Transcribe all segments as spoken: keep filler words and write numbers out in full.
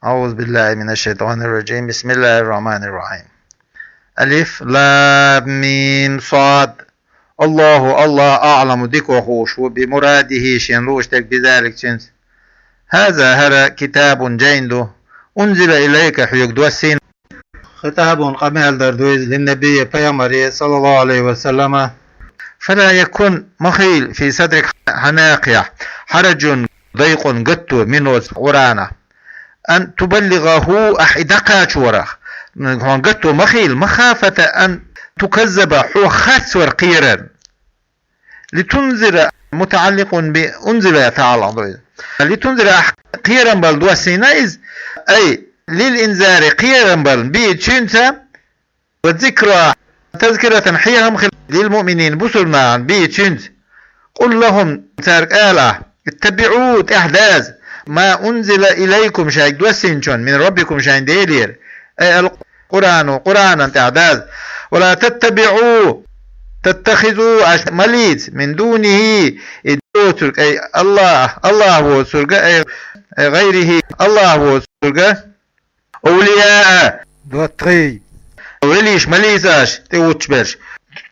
أعوذ بالله من الشيطان الرجيم. بسم الله الرحمن الرحيم. ألف لام ميم صاد. الله، الله أعلم، дика хууш ву, بمراده، шен лууш дерг, بذلك، цуьнца. هذا، хӀара, كتاب، жайна ду, أنزل إليك، хьоьга доссийна. خطاب، къамел дар ду иза, للنبي، пайхамаре, صلى الله عليه وسلم. فلا يكن، ма хуьлда, في صدرك، хьан накхехь, حرج، декъан гатто, منه، Къуръанах. أن تبلغه، ахь и дӀакхачорах, хьуна гатто ма хуьлда, مخافة أن تكذب، хьох харцвар кхерарна. لتنذر، متعلق بأنزل، таӀаллакъ ду иза. لتنذر، ахь кхерам балла доссийна иза, أي للإنذار، кхерам балла, به، цуьнца, وذكرى، تذكرة، хьехам хила, للمؤمنين، бусалба нахана, به، цуьнца. قل لهم، цаьрга ала ахь, اتبعوا، тӀаьхьа даза, ما أنزل إليكم، шайга доссийначунна, من ربكم، шайн Делера, أي القرآن، Къуръанна тӀаьхьа даза. ولا تتبعوا، تتخذوا، аша ма леца, من دونه، и воцург, أي الله، الله воцург, أي، أي غيره، الله воцург, أولياء، доттагӀий, велийш ма леца аша, тӀе вуччаберш.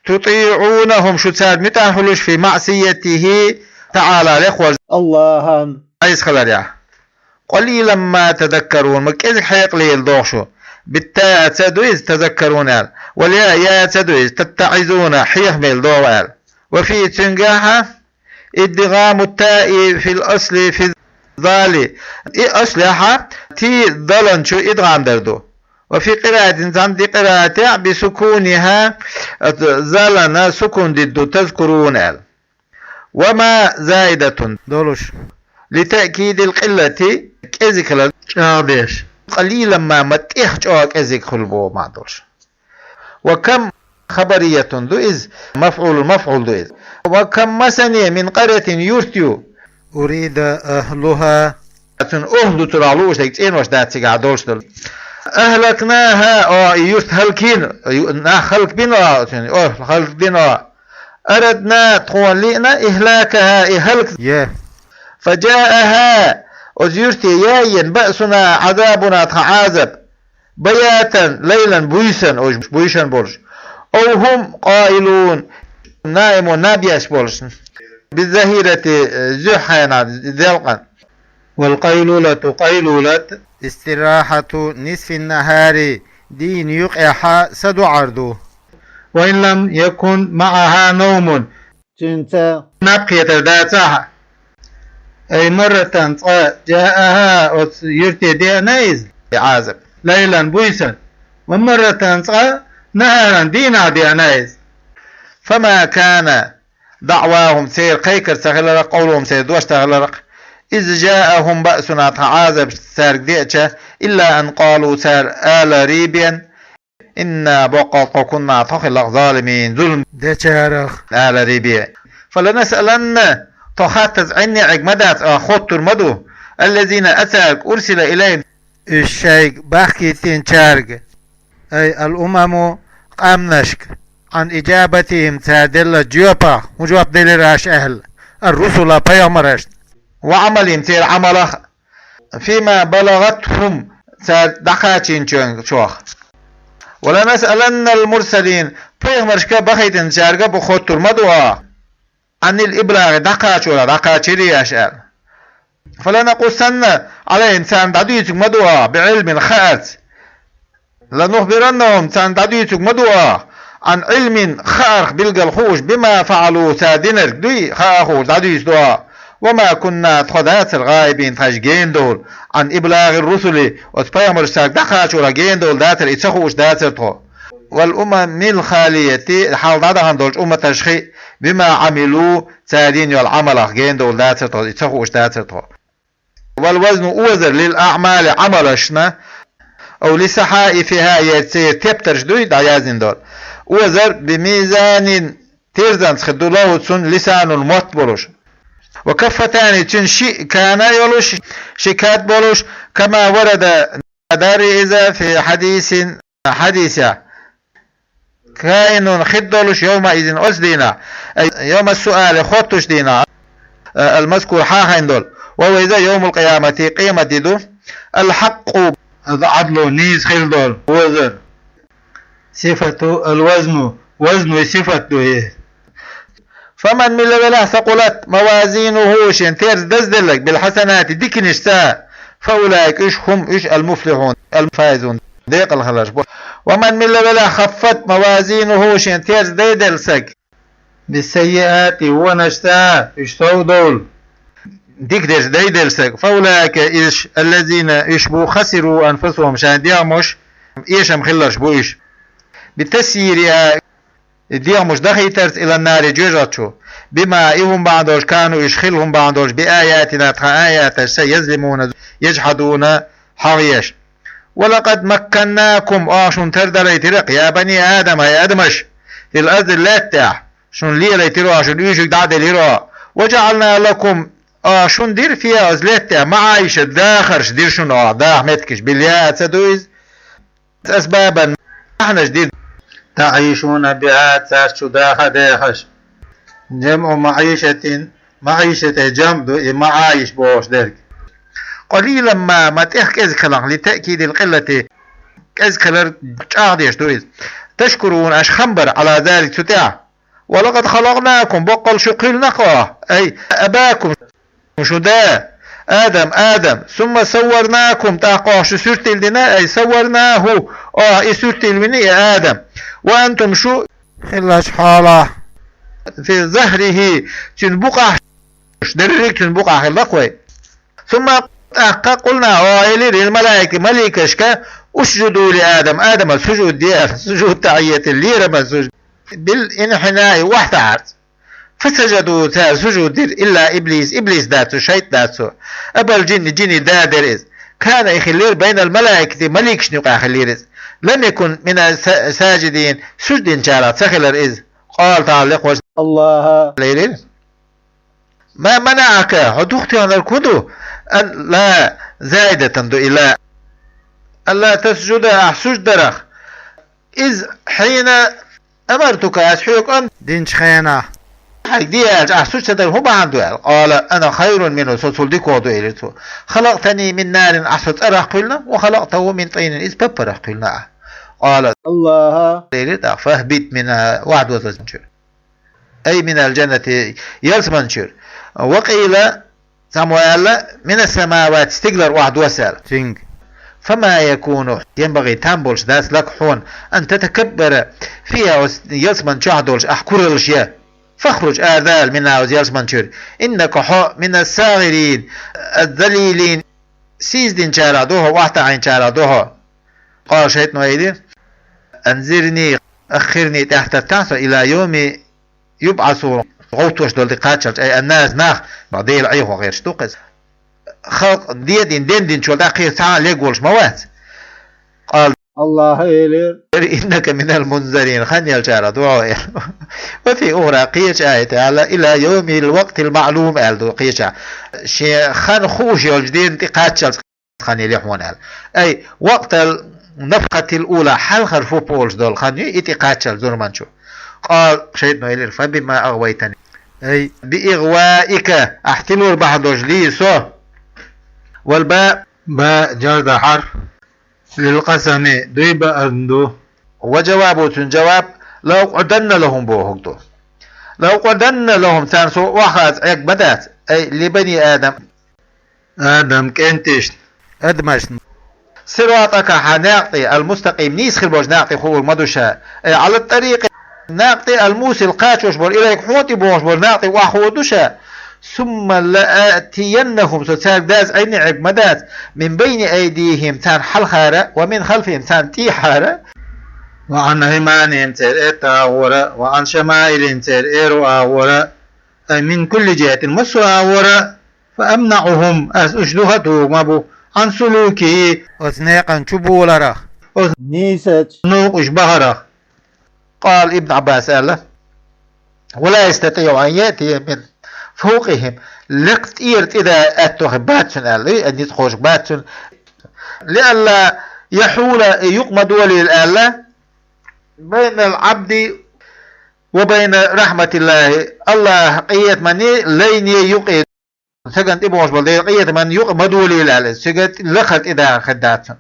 تطيعونهم، шу царна муьтӀахь хуьлуш, في معصيته تعالى، лекхарш Аллахьан Ӏеса хиларехь. قليلا ما تذكرون، ма кӀезиг хьекъале йила догӀу шу. بالتاء ца ду иза, تذكرون аьлла. والياء я ца ду иза, تتعظون، хьехаме йила догӀу аьлла. وفيه، цуьнгахьа, إدغام التاء في الأصل في الذال. И аслехьа ти далан чу идгӀам дар ду. وفي قراءة، цхьана де къираатехь, بسكونها، залана сукун дитт ду, تذكرون аьлла. وما زائدة долуш. لتأكيد القلة، кӀезиг хилар чӀагӀдеш. قليلا ما، ма тӀех чӀогӀа кӀезиг хуьлу боху маьӀна долуш. وكم خبرية ду иза, مفعول، мафӀул ду иза. وكم، массане, من قرية، юрт ю. أريد أهلها. Цуьнан охӀла дуцурехь лууш дерг цӀенош дац цигахь долуш долу. أهلكناها، о, и юрт хӀаллакйина, ю-, нах хӀаллакбина, о, цуьнан охӀла хӀаллакдина, о. أردنا، тхуна лиъна, إهلاكها، и хӀаллак. Е. فجاءها، оцу юрте яйина, بأسنا، عذابنا، тхан Ӏазап. بياتا، ليلا، буьйсанна, уьш буьйсанна болуш. أو هم قائلون، наимо наб еш болуш. بالظهيرة، зуьхьенахь, делкъана. والقيلولة، къайлулат, استراحة نصف النهار، дийнан юккъехьа са дуӀар ду. وإن لم يكن معها نوم، цуьнца наб кхетар дацахь а. أي مرة، цкъа, جاءها، оцу юрте деана иза, Ӏазап, ليلا، буьйсанна, ومرة، цкъа, نهارا، дийнахь деана иза. فما كان دعواهم، церан кхайкхар ца хиларх, قولهم، церан дош ца хиларх, إذ جاءهم بأسنا، тхан Ӏазап цаьрга деача, إلا أن قالوا، цара аларий бен, إنا، боккъал тхо, كنا، тхо хилла, ظالمين، зулам дечарах, аларий бен. فلنسألن، тхо хаттаза Ӏин неӀиг ма дац, а, хоттур ма ду, الذين، цаьрга, أرسل إليهم، уьш шайга бахкийтинчаьрга, أي الأمم، къаьмнашка, عن إجابتهم، цара делла жоьпах, хӀун жоп делира аша аьлла, الرسل، пайхамаршна, وعملهم، церан Ӏамалах, فيما بلغتهم، цара дӀакхачийначух. ولنسألن المرسلين، пайхамаршка бахийтинчаьрга а хоттур ма ду, а, عن الإبلاغ، дӀакхачорах, дӀакхачийрий аша аьлла. فلنقصن عليهم، царна дӀадуьйцург ма ду, а, بعلم، хаарца. لنخبرنهم، царна дӀадуьйцург ма ду, а, عن علم، хаарх билггал хууш, بما فعلوا، цара динарг дуй, хаа хууш, дӀадуьйцур ду, а. وما كنا، тхо дацара, غائبين، тхаьш гена долу, عن إبلاغ الرسل، оцу пайхамаршка цаьрга дӀакхачорах гена долу дацара, и ца хууш дацара тхо. والأمم الخالية، хьалха дӀадахана долчу умматашхий, بما عملوا، цара йина йолу Ӏамалах гена долу дацара тхо, и ца хууш дацара тхо. والوزن، озар, للأعمال، Ӏамалшна, أو لصحائفها، я церан тептарш дуй дӀаяздина долу. Озар, بميزان، терзанца хир ду, له، цунна, لسان، мотт болуш. وكفتان، цуьнан шиъ кана йолуш, ши кад болуш, كما ورد، дарри иза, في حديث، хьадисехь. كائن، хир долуш, يومئذ، оцу дийнахь, أي يوم السؤال، хоттуш дийнахь, المذكور، хьахийна долу. وهو иза يوم القيامة، къемат де ду. الحق, из Ӏадлу, нийса хила долу, вазан. صفته الوزن, вазну сифат ду и. فمن, мила велахь, ثقلت موازينه, шен терза дазделларг, بالحسنات, диканашца, فأولئك, уьш, هم, уьш, المفلحون, الفائزون, декъала хиларш бу. ومن, мила велахь, خفت موازينه, шен терза дайделла саг, بالسيئات, вонашца, уьш сов довла, дика дерш дайделла саг, فأولئك, уьш, الذين, уьш бу, خسروا أنفسهم, шайн дегӀмаш, эшам хилларш бу уьш, بتسييرها, и дегӀмаш дахийтарца, إلى النار, жоьжахати чу, بما, и хӀума бахьана долуш, كانوا, уьш хилла хӀума бахьана долуш, بآياتنا, тхан аяташца, يظلمون, يجحدون, хьагӀ еш. ولقد مكناكم, оха шуна тардалийтира-кх, يا بني آدم, хӀай адамаш, في الأرض, лаьтта тӀехь, шуна лелийтира оха, шуна уьйшиг дӀа а делира оха. وجعلنا لكم, оха шуна дира, فيها, оцу лаьтта тӀехь, معايش, дахарш дира шуна оха, даха меттигаш, بالياء, ца ду иза, أسبابا, бахьанаш дира, تعيشون بها, царна чу даха а дехаш. جمع معيشة, маӀишате жамӀ ду и маӀаиш бохуш дерг. قليلا ما, ма тӀех кӀезиг хиларх, لتأكيد القلة, кӀезиг хилар чӀагӀдеш ду иза. تشكرون, аша хам бар, على ذلك, цу тӀехь. ولقد خلقناكم, боккъал шу кхоьллина-кх оха, أي أباكم, шун да, Адам, Адам, ثم صورناكم, тӀаккха оха шу суьртилла дина, أي صورناه, оха и суьртилла вина, и Адам. وأنتم, шу, хиллачу хьолахь, في ظهره, цуьнан букъахь, дерриг цуьнан букъахь хилла-кх вай. ثم, тӀаккха, قلنا, оха элира, للملائكة, маликашка, اسجدوا لآدم, Адамал сужуд де аьлла, сужуд тахьийятин, лераман сужуд, بالانحناء, охьатаӀарца. فسجدوا, цара сужуд дира, إلا إبليس, иблис дац цо, шайтӀа дац цо. أبى الجن, жинийн да дара иза. كان, и хиллера, بين الملائكة, маликашна юкъахь хиллера иза. لم يكن من الساجدين, сужуд динчарах ца хилира иза. قال تعالى, лекхачу Аллаха элира: ما منعك, хьо духатоьхнарг хӀун ду? ألا, زائدة ду и لا. ألا تسجد, ахь сужуд дарах. إذ, حين أمرتك, ас хьоьга амр динчу хенахь. Хьайга де аьлча, ахь сужуд ца дара хӀун бахьана ду аьлла. قال أنا خير منه, со цул дикагӀа ду, элира цо. خلقتني من نار, ахь со цӀарах кхоьллина, وخلقته من طين, иза паппарах кхоьллина ахь. قال, Аллаха элира тӀаккха: فاهبط منها, охьадоза оцу чуьра. أي من الجنة, ялсаман чуьра. وقيل, цхьаммо аьлла: من السماوات, стигалара охьадосса аьлла цуьнга. فما يكون, ينبغي, там болуш дац, لك, хьуна, أن تتكبر فيها, оцу ялсаман чохь долуш ахь кураллаш ян. فاخرج, арадала, منها, оцу ялсаман чуьра. إنك, хьо, من الصاغرين, الذليلين, сийсаздинчарах ду хьо, охьатаӀийначарах ду хьо. قال, шайтӀано элира: أنظرني, أخرني, тӀаьхьататтахьа со, إلى يوم يبعثون, гӀовттош долу тӀе кхаччалц, أي الناس, нах, Дела Ӏехо гӀерташ ду-кх иза. Халкъ дедина, дендинчул тӀаьхьа кхин цхьа а лерг волуш ма вац. قال, Аллаха элира: إنك من المنظرين, хан еллачарах ду хьо, элира. وفي أخرى, кхечу аятехь аьлла: إلى يوم الوقت المعلوم, аьлла ду кхечахь. Шен хан хууш йолчу дийнна тӀе кхаччалц хан елла хьуна аьлла. أي وقت النفخة الأولى, хьалхара фу пурба долу хан ю и тӀе кхаччалц зурманчу. قال, шайтӀано элира: فبما أغويتني, أي بإغوائك, ахь тилор бахьана долуш лийна со. والباء, ба, جر, حرف للقسم, дуй баарна ду. وجوابه, цуьнан жаваб: لأقعدن لهم бохург ду. لأقعدن لهم, царна со охьахаза Ӏег ма дац, أي لبني آدم, Адам кӀенташна, адамашна. صراطك, хьан накъа тӀе, المستقيم, нийса хир болчу накъа тӀе хуур ма ду ша. أي على الطريق, накъа тӀе, الموصل, кхачош болу, إليك, хьуна тӀе бохуш болу накъа тӀе охьахуур ду ша. ثم لآتينهم, со цаьрга даза Ӏийна Ӏег ма дац, من بين أيديهم, царна хьалхара, ومن خلفهم, царна тӀехьара, وعن أيمانهم, церан этта агӀора, وعن شمائلهم, церан эро агӀора, أي من كل جهة, массо а агӀора, فأمنعهم, ас уьш духа а тухур ма бу, عن سلوكه, оцу некъан чу боларах, оцу нийсачу новкъа уьш бахарах. قال, Ибн Ӏаббаса аьлла: ولا يستطيع أن يأتي من فوقهم, лекха тӀера тӀеда аьтто хир бац цуьнан аьлла, и ницкъ кхочуш бац цуьнан. لئلا يحول, юкъа ма долийла аьлла, بين العبد وبين رحمة الله, Аллахьан къинхетаманний лайнний юкъе. Сагана тӀебогӀуш болу Делан къинхетаман юкъа ма долийла аьлла, цига лакхара тӀедахар хир дац цунна.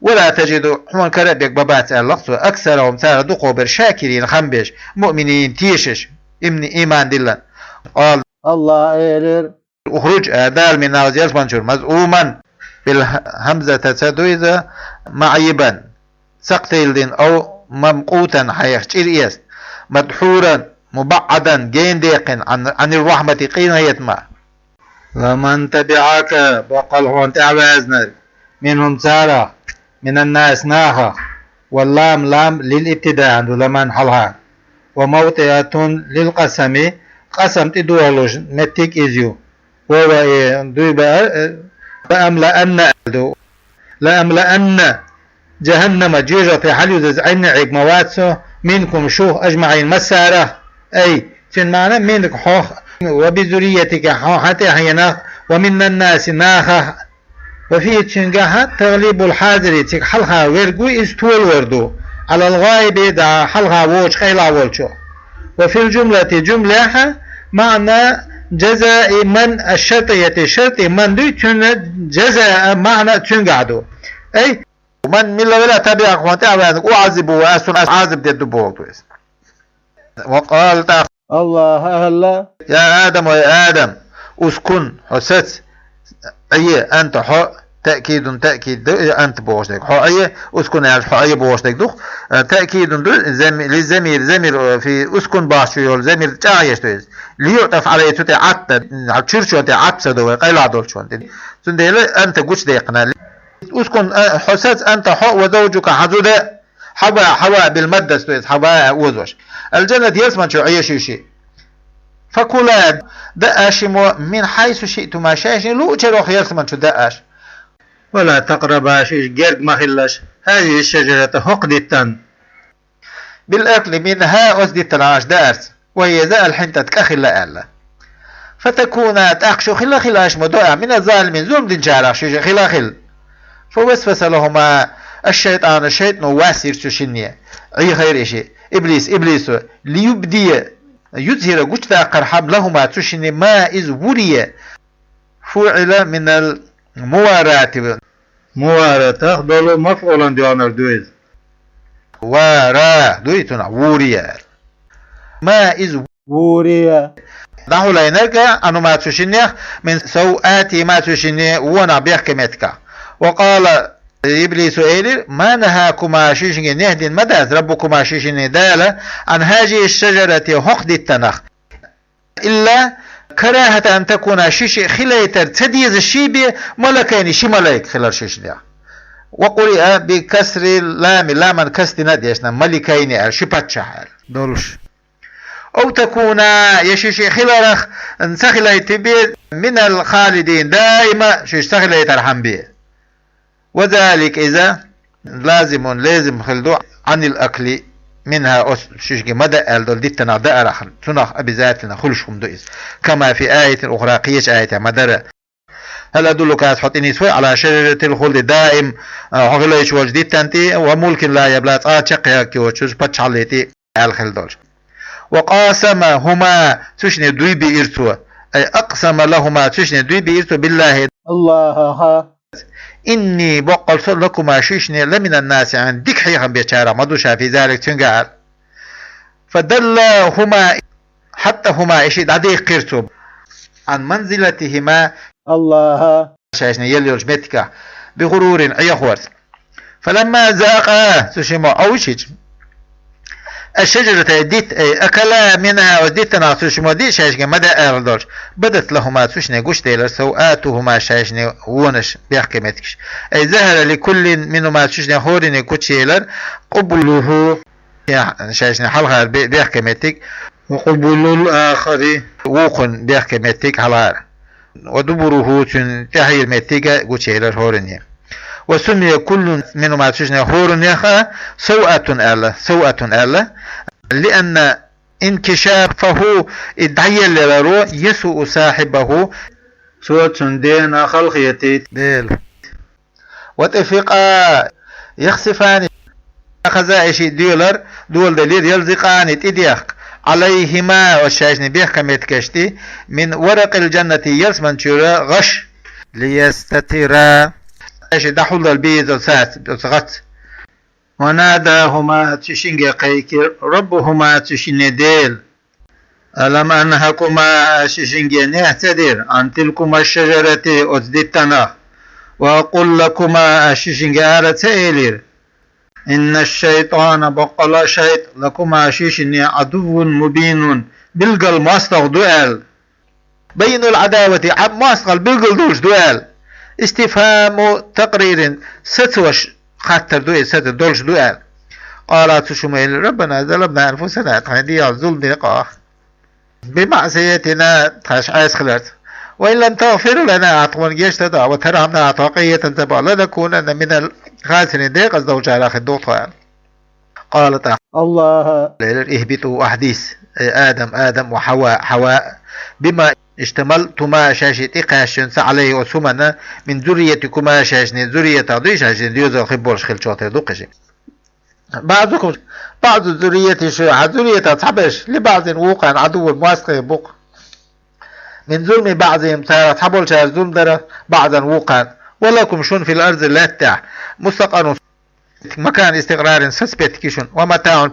«Ва ла таджиду», хьуна кара а бега бац аьлла-кх цо, «аксарахум», царах дукхагӀберш, «шакирин», хам беш, «муъминин», тешаш, имни, иман диллина. Къала, АллахӀа элира: «Ухруж», а, Дала мин-нар, ялсаманчуьра, «мазъуман», бил хьамзатаца ду иза, «маӀйибан», сакхтайладина, «ав мамкъутан», хьайх чӀир эцна, «мадхьуран», «мубаӀадан», гена даьккхина, «Ӏан, Ӏанир-рахьмати», къинхетамах. «Ламан табиӀака», боккъал хьуна тӀаьхьаваьзнарг, «минхум», царах, «минан-наси», нахах, «ва лам», лам лил-ибтидаъ ду, «ламан» хьалха, «ва мавтӀиӀатун лил-къасами», къасам тӀедохалуш меттиг иза ю. «Ва, ва», э, дуй баа, э, «ла амлаанна» аьлла ду. «Ла амлаанна», жахӀаннама жоьжахати хьалъюзаза Ӏинна Ӏийг ма вац со, «минкум», шух, «ажмаӀин», массарах, ай, цуьнан маьӀна «минка», хьох, «ва би зурриятика», хьо хьан тӀехь хьенах, «ва минан-наси», нахах. «Ва фихӀи», цуьнгахь, «тагӀлибул-хьазири», цига хьалха верг ву, иза толавар ду, «Ӏалал-гӀаиби», дӀа хьалха воцучу къайлагӀа волчу. «Ва фил-жумлати», жумлехь, «маӀна жазаи ман аш-шартӀияти», шартӀи «ман» дуй, цуьнан жаза, маьӀна цуьнгахь ду. Ай, «ман», милла велахь, «табиӀака», хьуна тӀаьхьаваьзнарг, «уӀаззибухӀу», ас цунна, ас Ӏазап дийр ду боху иза. «Ва къала», тӀаккха АллахӀа аьлла: «Я Адам, ай Адам, ускун», хьо саца, «Ӏе», «анта», хьо, «таъкидун», таъкид ду, «анта» бохуш дерг, «хьо Ӏе», «ускун» аьлча, «хьо Ӏе» бохуш дерг ду-кх, «таъкидун» ду, зам-, ли замир, замир, э, фи «ускун» бохучу йолу замир чӀагӀъеш ду иза. «ЛиюӀтӀаф Ӏалайхи», цу тӀе Ӏатта, чуьрчо тӀе Ӏатта ца ду вай, къайлагӀа долчунна тӀе. Цундела «анта» гучудекъна. «Ускун», а, хьо саца, «анта», хьо, «ва завжука», хьан зуда, «Хьава», «Хьава», бил-мадд ду иза, «Хьава» а озош. «Ал-жанната», ялсамани чу Ӏе шуьйш. «Факула», даа шиммо, «мин хьайсу шиътума», шайшинна луучарах ялсамани чу даа аша. «Ва ла такъраба», шуьйш герга ма хилалаш, «хӀазихӀи шажарата», хӀокху диттан. «Бил-акли минхӀа», оцу диттанах аша даарца. «Ва хӀия», иза, «ал-хьинтӀату», кӀа хилла аьлла. «Фатакуна», тӀаккха шу хила хила аша ма доа, «мина-з-залимин», зулам динчарах шуьша хила хила. «Фавасваса лахӀума аш-шайтӀану», шайтӀано вас йира цу шинне. Ӏехайра и шиъ. Иблис, иблисо, «лиюбдия», «юзхӀира», гучудаккхархьама, «лахӀума», цу шинне, «ма», иза, «вурия», «фуӀила минал-муварати». Муваратах долу мафӀулан доьгӀнарг ду иза. «Вара», дуй цунах, «вурия». «Ма», иза, «вурия». ДӀахьулайнарг, «Ӏанхума», цу шиннех, «мин савъатихӀима», цу шинне вонах бехке меттигах. «Ва къала», иблисо элира: «Ма нахӀакума», шуьшинге нехӀдина ма дац, «раббукума», шуьшинна Дала, «Ӏан хӀазихӀи шажарати», хӀокху диттанах. «Илла карахӀата ан такуна», шуьша хилайтар ца дезаш ший бен, «малакайни», ши малайк хилар шуьшинех. «Ва къуриъа би касрил-лами», ламан касдина а дешна, «маликайни» аьлла, ши паччахь аьлла. Долуш. «Ав такуна», я шуьша хиларх ца хилайта бен, «минал-халидин», даима шуьша ца хилайтархьама бен. «Ва залика», иза, «лазимун», лезим хила ду, «Ӏанил-акли минхӀа», оцу шуьшинге ма даа аьлла долу диттанах даарах, цунах обязательно хуьлуш хӀума ду иза. «Кама фи аятин ухра», кхечу аятехь ма-дарра. «Хьал адуллука», ас хьо тӀе нисвой, «Ӏала шажаратил-хулди», даим, а, хьо хилайчу волчу диттан тӀе, «ва мулкин ла ябла», цкъа а чекхъяккхийвочу паччахьалле тӀе, аьлла хила долуш. «Ва къасамахӀума», цу шинне дуй биира цо. «Ай акъсама лахӀума», цу шинне дуй биира цо, «биллахӀи», АллахӀах. «Инни», боккъал со, «лакума», шуьшинна, «ламинан-насихьин», дика хьехам бечарах ма ду ша, «фи залика», цуьнгахь. «ФадаллахӀума», «хьаттахӀума», и шиъ дӀадехкира цо, «Ӏан манзилатихӀима», АллахӀах, шайшинна елла йолчу меттигах, «бигӀурурин», Ӏехорца. «Фаламма закъа», цу шиммо Ӏовшича, «аш-шажарата», дитт, «ай акала минхӀа», оцу диттанах цу шиммо диъ шайшинге ма даа аьлла долуш, «бадат лахӀума», цу шинне гучуделира, «савъатухӀума», шайшинна вонаш, бехке меттигаш. «Ай захӀара ликуллин минхӀума», цу шинне хӀоранниг гучуелира, «къубулухӀу», шайшинна хьалхара бе-, бехке меттиг, «ва къубулул-ахари», вукхун бехке меттиг хьалхара. «Ва дубурухӀу», цуьнан тӀаьхьара меттиг а гучуелира хӀоранниг. «Ва суммия куллун минхӀума», цу шинне хӀораннех а «савъатун» аьлла, «савъатун» аьлла, «лианна инкишафахӀу», и дӀаеллаларо, «ясуъу сахьибахӀу», цо цуьнан дена халахетийта дела. «Ва тӀафикъа яхсифани», хаза и шиъ доьлар, доладелира, «ялзикъани», тӀедехка, عليهما, оцу шайшинна бехкаметтигашти, من ورق الجنة, ялсаманчуьра гӀаш, ليستترا, шаьш дӀахьулдала беза оцу саца, оцу гӀаца. وناداهما, цу шинге кхайкхира, ربهما, цу шинне Дела. ألم أنهكما, ас ши шинге нехь ца дира, عن تلكما الشجرة, оцу диттанах? وأقل لكما, ас ши шинге ара ца элира? إن الشيطان, баккъала шайтӀа, لكما, ши шинне, عدو مبين, билггал мостагӀа ду аьлла. بين العداوة, Ӏа-, мостагӀалла билггал долуш ду аьлла. استفهام تقرير, сацош хаттар ду и, саца долуш ду аьлла. قالا, цу шимма элира, ربنا ظلمنا أنفسنا, тхайн дегӀан зулам дина-кх оха. بمعصيتنا, тхаьш Ӏеса хиларца. وإن لم تغفر لنا, ахьа тхуна гечдан ца до, وترحمنا, ахьа тхох къинхетам ца бо, لنكونن من الخاسرين, декъаза долчарах хир ду тхо аьлла. قال تعالى, АллахӀа элира, اهبطوا, ахьа дисса, أي آدم, Адам, وحواء, Хьава, بما اشتملتما, шаьш тӀекхаьчначуьнца, عليه, оцу хӀуманна, من ذريتكما, шаьшна зурриятах дуй, шаьшна доьзал хир болуш хиллачух тера ду-кх и ши. بعضكم, بعض الذرية, шу хьан зурриятах цхьаберш, لبعض, вукхарна, عدو, мостагӀий бу-кх. من ظلم بعضهم, царах цхьаболчара зулам дарах, بعضا, вукхарна. ولكم, шуна, في الأرض, лаьттахь, مستقر, مكان استقرار, сацабеттиг ю шуна, ومتاع,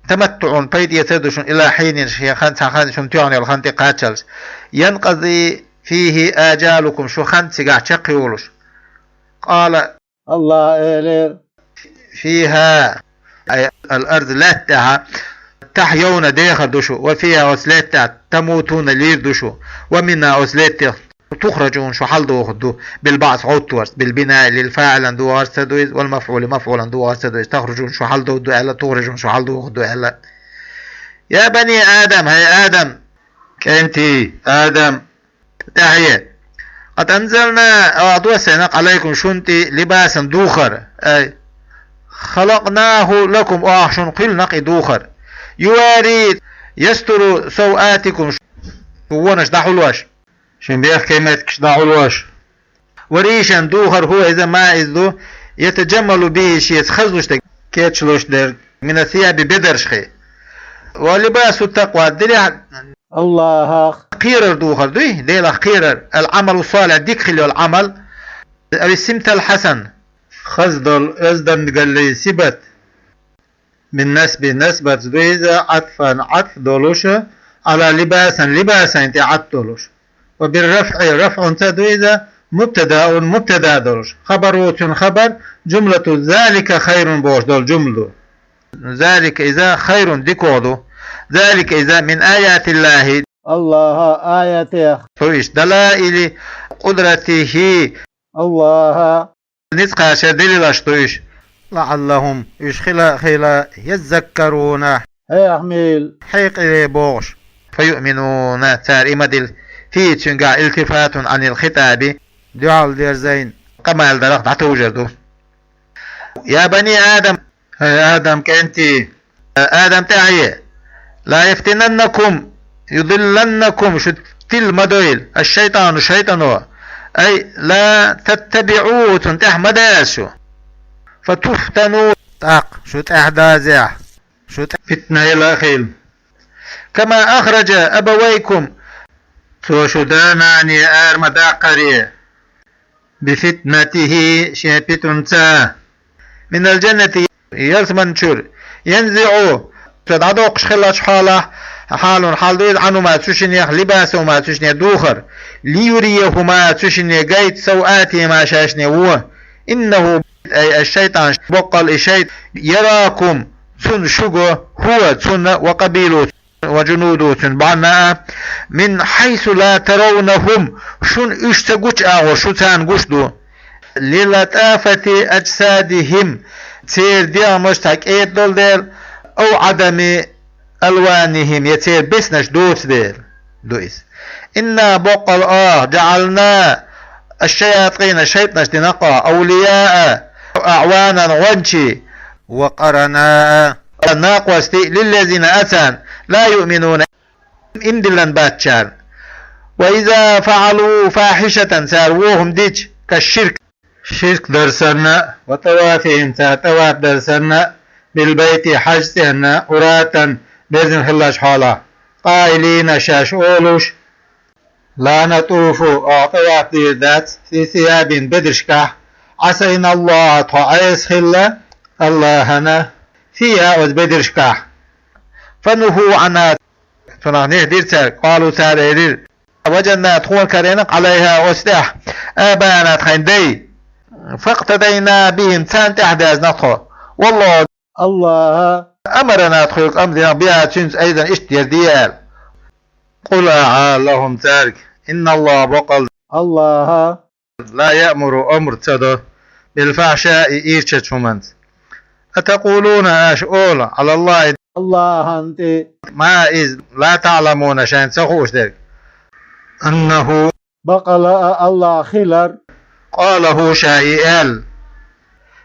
تمتع, пайда эцар ду шуна, إلى حين, шен хан, цхьа хан, шуна тоьхна йолу хан тӀекхаччалц, ينقضي فيه آجالكم, шун хан цигахь чекхйолуш. قال, АллахӀа элира: فيها, أي الأرض, лаьтта тӀехь, تحيون, дехар ду шу, وفيها, оцу лаьтта тӀехь, تموتون, лийр ду шу, ومنها, оцу лаьттах, تخرجون, шу хьалдохур ду, بالبعث, гӀовттарца, بالبناء للفاعل, духарца ду иза, والمفعول, مفعول, духарца ду иза, تخرجون, шу хьалдохур ду аьлла, تخرجون, шу хьалдохур ду аьлла. يا بني آدم, хӀей Адам кӀентий, Адам, тӀаьхье. قد أنزلنا, оха доссийна, عليكم, шун тӀе, لباسا, духар, أي خلقناه لكم, оха шуна кхоьллина-кх и духар. يواري, يستر سوآتكم, шун вонаш дӀахьулош, шун бехке меттигаш дӀахьулош. وريشا, духар, هو, иза, ما, иза ду, يتجمل به, шеца хазлуш дерг, кечлуш дерг, من الثياب, бедаршхий. ولباس التقوى, дилехь, АллахӀах кхерар духар дуй, Делах кхерар, العمل الصالح, дика хила йолу Ӏамал, أو السمت الحسن, хаза долу оьздангаллин сибат. بالنصب, насбаца ду иза, عطفا, Ӏатф долуш, على لباسا, لباسين тӀе Ӏатф долуш. وبالرفع, рафӀунца ду иза, مبتدأ, мубтада долуш. خبره, цуьнан хабар, جملة ذلك خير бохуш долу жумла ду. ذلك, иза, خير, дикогӀа ду. ذلك, иза, من آيات الله, АллахӀан аятех ду уьш, دلائل قدرته, АллахӀан ницкъашан делилаш ду уьш. لعلهم, уьш хила а хила, يذكرون, хьехамийла, хьекъале бохуш. فيؤمنون, цара и ма дилла. فيه, цуьнгахь, التفات عن الخطاب, дуьхьал дерзийна къамел дарах дӀатовжар ду. يا بني آدم, хӀей Адам кӀентий, Адам тӀаьхье, لا يفتننكم, يضلنكم, шу тилла ма дойла, الشيطان, шайтӀано, أي لا تتبعوه, цунна тӀаьхьа ма даза шу, فتفتنوا, тӀаккха шу тӀаьхьа дазахь, шу тӀе питна хила а хила. كما أخرج أبويكم, цо шу да-нана ара ма даккхара, بفتنته, шен питанца, من الجنة, ялсаманчуьра, ينزع, цо дӀадоккхуш хиллачу хьолахь, حال, хьал ду иза, عنهما, цу шиннех, لباسهما, цу шиннех духар, ليريهما, цу шинне гайта, سوآتهما, шайшиннан вон. إنه, أي الشيطان, боккъал и шайтӀа, يراكم, цунна шу го, هو, цунна, وقبيله, وجنوده, цуьнан бӀанна а, من حيث لا ترونهم, шуна уьш ца гучу агӀор шу царна гуш ду. للطافة أجسادهم, церан дегӀмаш цхьа кӀеда долу дела, أو عدم ألوانهم, я церан беснаш доцу дела ду иза. إنا, боккъал оха, جعلنا الشياطين, шайтӀанаш дина-кх оха, أولياء, أعوانا, гӀончий, وقرناء, накъостий, للذين, царна, لا يؤمنون, иман диллина бацчарна. وإذا فعلوا فاحشة, цара вон хӀума дича, كالشرك, ширк дар санна, وطوافهم, цара тӀаваф дар санна, بالبيت, хьаьж цӀенна, عراة, берзина хиллача хьолахь, къаилина шаьш олуш: «Ла натуфу, оха тӀаваф дийр дац, фи сиябин бедаршкахь, Ӏасайна Аллаха, тхо Ӏеса хилла Аллахьана, фиха, оцу бедаршкахь». Фа нуху Ӏанха, цунах нихь дира цаьрга, къалу, цара элира: «Ваджадна, тхуна карийна Ӏалайха, оцу тӀехь, абаана, тхайн дай. Факътадайна бихим, царна тӀаьхьа даьзна тхо. Валлаху, Аллаха, амарана, тхоьга амр дина, биха, цуьнца, айдан, иштта дер де», – аьлла. Къул, ахьа ала лахум, цаьрга: «Инна Аллаха, бакъал Аллаха ла яъмуру, амр ца до, бил фахьшаи, ийрчачу хӀуманца. Атакъулуна, аша олу, Ӏала Аллахи, Аллахьана тӀе, ма, иза, ла таъламуна, шайна ца хууш дерг. Аннаху, бакъала а, Аллах хилар». Къалаху, ша и аьлла.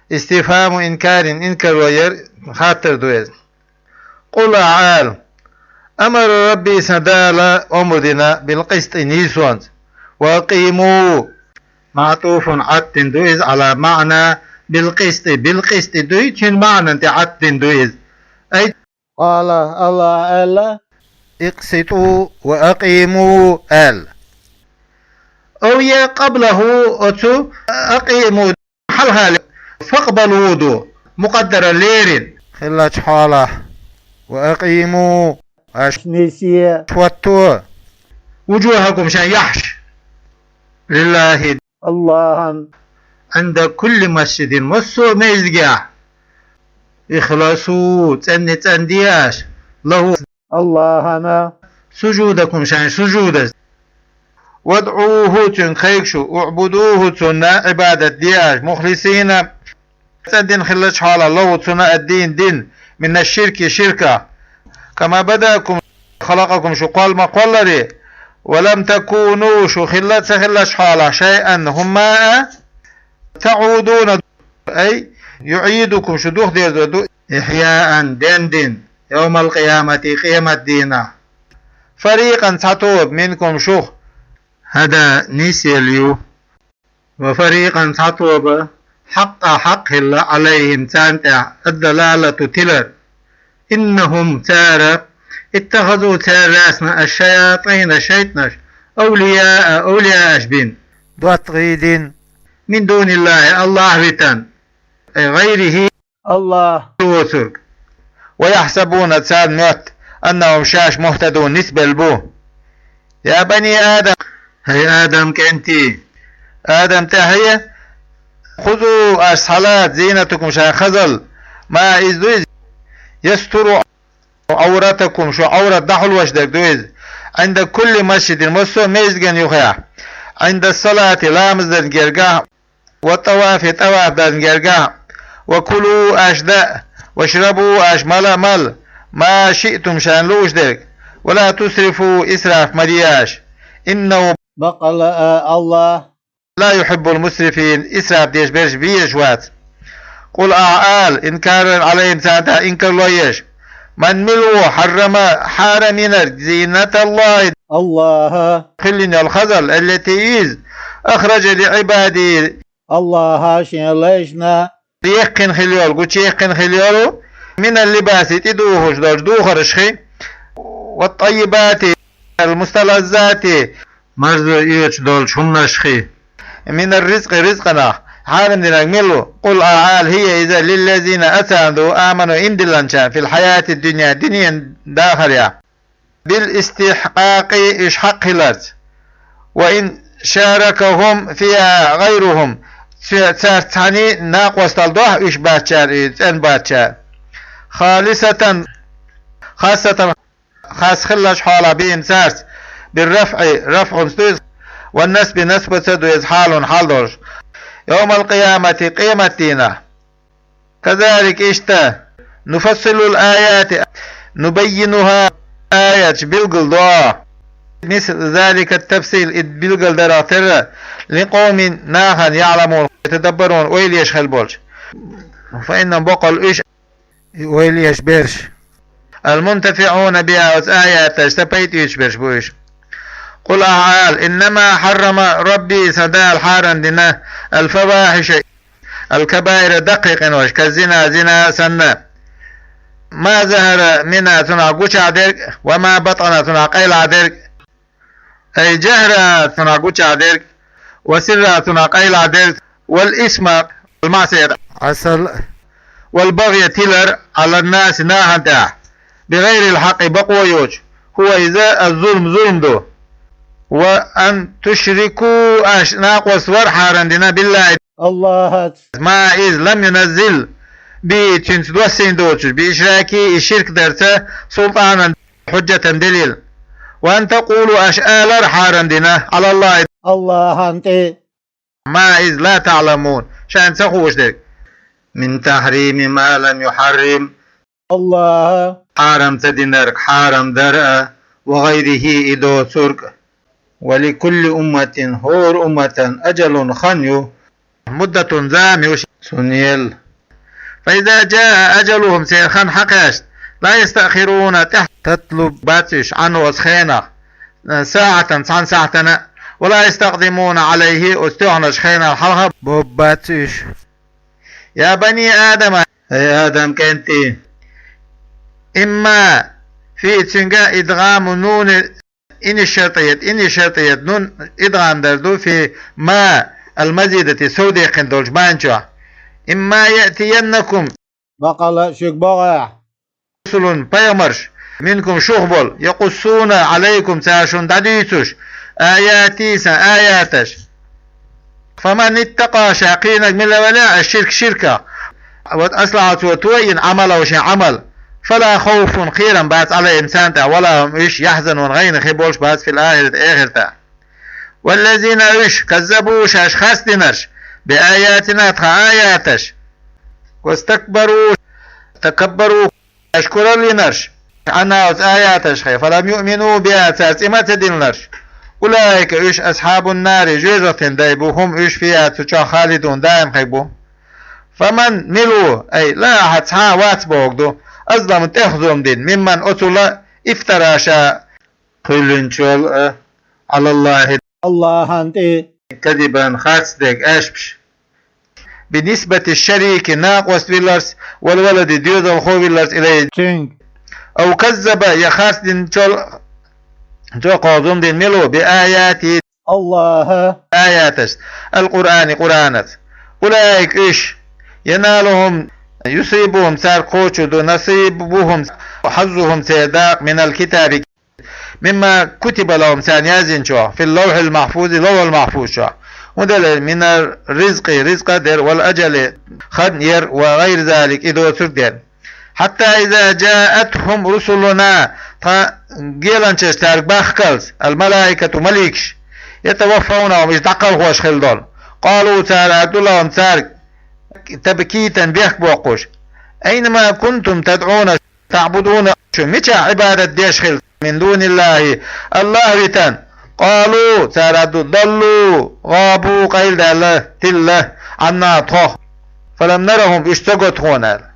Истифхаму инкарин, инкарло яр, хаттар ду иза. Къул, ахьа ала: «Амара Рабби, сан Дала омра дина, билкъистӀи, нийсонца. Ва акъиму». МаӀтуфун, Ӏатдина ду иза Ӏала маӀна билкъистӀи, билкъистӀи дуй, цуьнан маӀнан тӀе Ӏатдина ду иза. Ай, къала, Аллаха аьлла: «Икъситу ва акъиму», – аьлла. Ав е къаблаху, оцу акъиму хьалхале, факъбалу ду, мукъаддаран лерина. Хиллачу хьолахь, ва акъиму, аш нисъе, хӀотто, вуджухӀакум, шайн яхьаш, лиллахи, Аллахьан, Ӏинда кулли масджидин, массо а междигехь. Ихласу, цӀанне цӀанде аш, лаху, Аллахьана, сужудакум, шайн сужудас. ВадӀуху, цуьнга хайга шу, уӀбудуху, цунна Ӏибадат де аш, мухлисина, цӀандина хиллачу хьолахь, лаху, цунна, ад-дин, дин, мина ширки, ширка. Кама бадаакум, халакъакум, шу кхолла ма кхолларе, ва лам такуну, шу хилла ца хиллачу хьолахь, шайъан, хӀумма а, таӀудуна, ай, юӀидукум, шу духдерзор ду, ихьяан, дендина, явмал къиямати, къемат дийнахь. Фарикъан, цхьа тоба, минкум, шух, хӀада, нисъелла ю, ва фарикъан, цхьа тоба, хьакъа, хьакъ хилла, Ӏалайхим, царна тӀехь, аддалалату, тилар. ИннахӀум, цара, иттахазу, цара лаьцна, аш-шаятӀина, шайтӀанаш, авлияа, авлияаш бина, доттагӀий дина, мин дуниллахи, Аллах витан, ай, гӀайрихи, Аллах воцург. Ва яхьсабуна, царна моьтту, аннахӀум, шаьш, мухтадун, нисбелла бу. Я бани Адам, хӀай Адам кӀентий, Адам тӀаьхье, хузу, аш схьалаца, зийнатакум, шайн хазалла, ма, иза ду иза, ястуру Ӏавратакум, шу Ӏаврат дӀахьулвеш дерг ду иза, Ӏинда кулли масджидин, массо а междиган юххехь, Ӏинда салати, ламаз дарна гергахь, ва тӀавафи, тӀаваф дарна гергахь, ва кулу, аш даа, вашрабу, аш мала а мала, ма шиътум, шайна лууш дерг, ва ла тусрифу, исраф ма де аш, иннахӀу, бакъала а, Аллах, ла юхьиббул мусрифин, исраф деш берш безаш вац. Къул, ахьа ала, инкаран Ӏалайхим, царна тӀехь инкарло еш: ман, мила ву, хьаррама, хьарам йинарг, зийнаталлахи, Аллаха, хилла йолу хазалла, аллати, иза, ахража ли Ӏибади, Аллаха шен лайшна яьккхина хилла йолу, гучуяьккхина хилла йолу, минал либаси, тӀедухуш долчу духаршхи, ва тӀаййибати, ал мусталаззати, марзо оьцуш долчу хӀуманашхи, минар ризкъи, ризкъанах, хьарам динарг мила ву? Къул, ахьа ала, хӀия, иза, лиллазина, царна ду, аману, иман диллинчарна, фил хьаяти дунья, дуьненан дахарехь, бил истихькъакъи, уьш хьакъ хиларца, ва ин шаракахӀум фиха гӀайрухӀум, цу-, цаьрца цхьаьний накъосталла дохь уьш бацчара, и цӀена бацчара, халисатан, хасатан, хас хиллачу хьолахь бийна цаьрца, бир рафӀи, рафӀунца ду иза, ван насби, насбаца ду иза, хьалун, хьал долуш, явмал къиямати, къемат дийнахь. Казалика, иштта, нуфассилул аяти, нубаййинуха, аяташ билгал до. Мисл залика тафсил, и билгал дарах терра, ликъовмин, нахана, яӀламун, ятадаббарун, ойла еш хила болчу. Фа иннахум, бакъал уьш, и ойла еш берш, ал-мунтафиӀуна биха, оцу аяташца пайда оьцуш берш бу уьш. Къул, ахьа ала, иннама хьаррама Рабби, сан Дала хьарам дина, ал-фавахиша, ал-кабаира, даккхий къинош, ка зина, зина санна, ما ظهر منها цунах гуча дерг, وما بطن цунах къайла дерг, أي جهر цунах гуча дерг, وسر цунах къайла дерг, والإثم المعصية, Ӏасал, والبغي тилар, على الناس нахана тӀа, بغير الحق бакъо йоцуш, هو иза الظلم зулам ду. وأن تشركوا аша накъост вар хьарам дина, بالله Аллахьаца, ما иза لم ينزل به цуьнца доссийна доцуш, بإشراكه и ширк дарца, سلطانا حجة دليل, وأن تقولوا аша алар хьарам дина, على الله Аллахьана тӀе, ما иза لا تعلمون шайна ца хууш дерг. من تحريم ما لم يحرم Аллахьа хьарам ца динарг хьарам дар а, وغيره и доцург а. ولكل أمة хӀора умматан أجل хан ю, مدة зама ю цунна елла. فإذا جاء أجلهم церан хан хьакхаьчча, لا يستأخرون тӀехтатталур бац уьш, عنه оцу хенах, ساعة цхьана сахьтана а, ولا يستقدمون عليه оцу тоьхначу хенал хьалха бовр бац уьш. يا بني آدم أي Адам кӀентий, إما في цуьнга إدغام النون إن الشرطية, إن الشرطية нун идгӀам дар ду في ما المزيدة совдаккхина долчу маьӀна чохь. إما يأتينكم баккъала шуьга богӀахь, رسل пайхамарш, منكم шух болу, يقصون عليكم цара шуна дӀадуьйцуш, آياتي сан аяташ. فمن اتقى ша кхийринарг мила велахь а, الشرك ширках, وأصلح цо тойина عمله шен Ӏамал, فلا خوف кхерам бац عليهم царна тӀехь, ولا هم уьш يحزنون гӀайгӀане хир болуш бац في الآخرة эхартахь. والذين уьш كذبوا шаьш харцдинарш بآياتنا тхан аяташ, واستكبروا تكبروا шаьш кураллинарш, عنها оцу аяташхе, فلم يؤمنوا بها цара цӀе ма ца диллинарш, أولئك уьш أصحاب النار жоьжахатин дай бу, هم уьш فيها цу чохь خالدون даим хир бу. فمن мила ву, أي لا أحد цхьа а вац бохург ду, أظلم тӀех зулам дина, ممن оцул افترى ша кхоьллинчул а, على الله Аллахьана тӀе, كذبا харцдерг аьшпаш. بنسبة الشريك накъост вилларца, والولد доьзалхо вилларца, إليه цуьнга. أو كذب я харцдинчул а, цо кхо зулам дина мила ву, بآياتي Аллахьа аяташ, القرآن Къуръанаца. أولئك уьш, ينالهم يصيبهم царна кхочур ду, نصيبهم حظهم церан дакъа, من الكتاب مما كتب لهم царна яздинчохь, في اللوح المحفوظ ловхьал махьфуз чохь. ХӀунда аьлча من الرزق ризкъа дер, والأجل хан ер, وغير ذلك и доцург дер. حتى إذا جاءتهم رسلنا тхан геланчаш цаьрга бахкалц, الملائكة маликаш, يتوفونهم уьш дӀакхалхош хилла долу. قالوا цара аьлла ду لهم цаьрга, تبكيتا бехк боккхуш, أين ما كنتم تدعون تعبدون шу мичахь Ӏибадат деш хилла, من دون الله Аллахь витан? قالوا цара аьлла ду, ضلوا غابوا къайладаьлла, тилла, عنا тхох. فلم نرهم уьш ца го тхуна аьлла.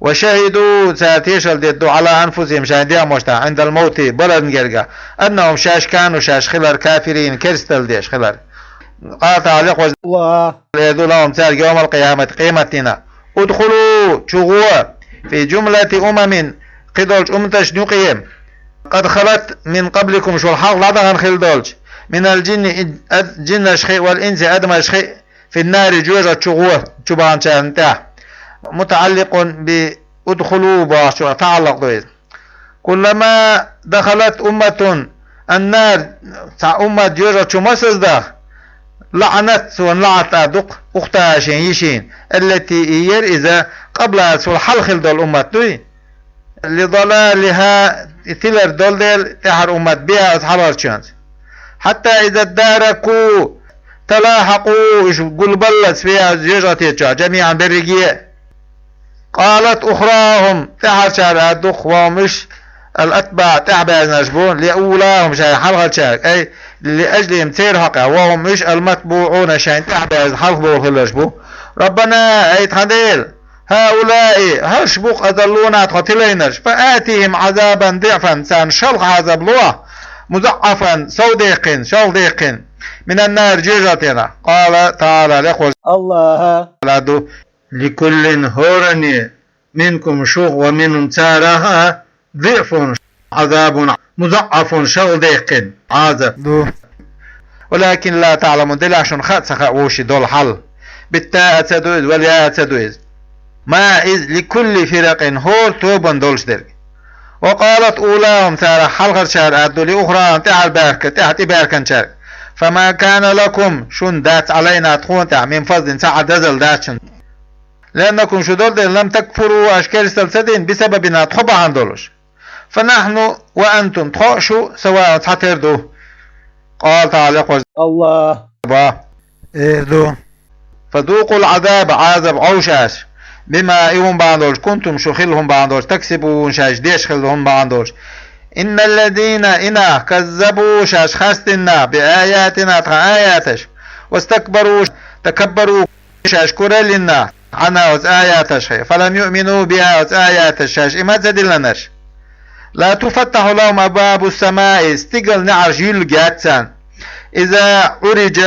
وشهدوا цара тешалла дийр ду, على أنفسهم шайн дегӀмашна тӀехь, عند الموت баларна гергахь, أنهم шаьш كانوا шаьш хилар, كافرين керсталла деш хилар. قال تعالى лекхо Аллахьа эр ду لهم цаьрга, يوم القيامة къематдийнахь, ادخلوا чу гӀо, في جملة أمم кхидолчу умматашна юкъе, قد خلت من قبلكم шул хьалха дӀадахана хилла долчу, من الجن ин-, ад-, жиннашхи, والإنس адамашхи, في النار жоьжахати чу гӀо, чу баханчарна тӀехь. متعلق بادخلوا бохучух таӀаллакъ ду иза. كلما دخلت أمة النار цхьа уммат жоьжахати чу масаза даха, لعنت цунна лаӀнат а ду-кх, أختها шен йишина, التي и яра иза, قبلها цул хьалха хилла долу уммат дуй, لضلالها и тилар долу дела тӀаьхьара уммат, بها оцу хьалхарчуьнца. حتى إذا اداركوا تلاحقوا уьш гулбаллалц, فيها жоьжахати чохь, جميعا берриге а. قالت أخراهم тӀаьхьарчара а ду-кх, وهم уьш الأتباع тӀаьхьабаьржинарш бу, لأولاهم шайн хьалхарчаьрга, أي لأجلهم церан хьокъехь, وهم уьш المتبوعون шайн тӀаьхьабаьржина хьалха бовла хилларш бу. ربنا أي тхан Дела, هؤلاء хӀорш бу-кх أضلونا тхо тилайнарш, فآتهم عذابا ضعفا царна шалха Ӏазаб лохьа, مضاعفا совдаккхина, шалха даьккхина, من النار жоьжахатинах. قال تعالى лекхо Аллахьа ду لكل хӀоранна منكم шух, ومنهم царах, ضعف عذاب مضاعف шагӀладаьккхина Ӏазап ду. ولكن لا تعلمون делахь шуна хаа ца хаьа вовшийн долу хьал. بالتاء ца ду иза, والياء ца ду иза. ما иза لكل فرق хӀора тобанна долуш дерг. وقالت أولاهم царах хьалхарчара аьлла ду لأخراهم тӀаьхьара баьрка, тӀаьхьа тӀебаьрканчаьрга. فما كان لكم шуна дац علينا тхуна тӀехь من فضل цхьа а дозалла дац шуна. لأنكم шу долу дела لم تكفروا аша керсталла ца дина بسببنا тхо бахьана долуш. فنحن وأنتم тхо а шу سواء цхьатера ду. قال تعالى кхо Аллах ба. Эр ду. فذوقوا العذاب Ӏазап Ӏовша аша. بما и хӀума бахьана долуш كنتم шу хилла хӀума бахьана долуш تكسبون шаьш деш хилла хӀума бахьана долуш. إن الذين и нах كذبوا шаьш харцдина بآياتنا тхан аяташ. واستكبروا تكبروا шаьш кураллина عنا оцу аяташха. فلم يؤمنوا بها оцу аяташ шаьш иман ца диллинарш. لا تفتح لهم أبواب السماء стигала неӀарш юьллуш яц царна. إذا عرج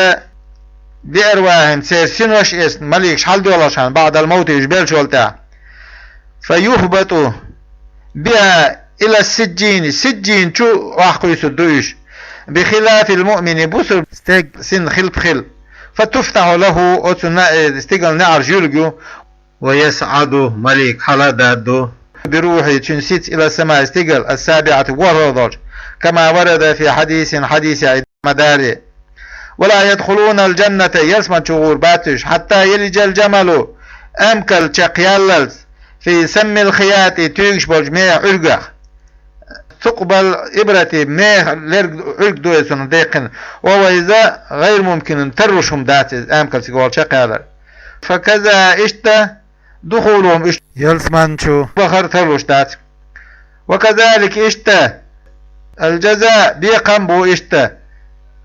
بأرواحهم церан синош эцна маликаш хьалдоьлхуш хьан بعد الموت уьш беллачул тӀаьхьа. فيهبطوا بها إلى السجين сиджжин чу охьакхуьйсур ду уьш. بخلاف المؤمن бусалба стеган син хилпа хила. فتفتح له оцу на-, э, стигала неӀарш юьллуш ю. ويصعد малик хьала а дарду. بروحه цуьнан сица إلى السماء стигала السابعة ворхӀалгӀа долчу. كما ورد في حديث хьадисехь и ма дарий. ولا يدخلون الجنة ялсамани чу гӀур бац уьш حتى يلج الجمل амкал чекхъяллалц في سم الخياط туьйгаш болчу механ Ӏуьргах. ثقب الإبرة механ лерг Ӏуьрг ду иза цунах даьккхина. وهو иза غير ممكن тарлуш хӀума дац иза амкал цига волчу чекхъялар. فكذا иштта دخولهم уьш ялсамани чу бахар тарлуш дац. وكذلك иштта الجزاء бекхам бу иштта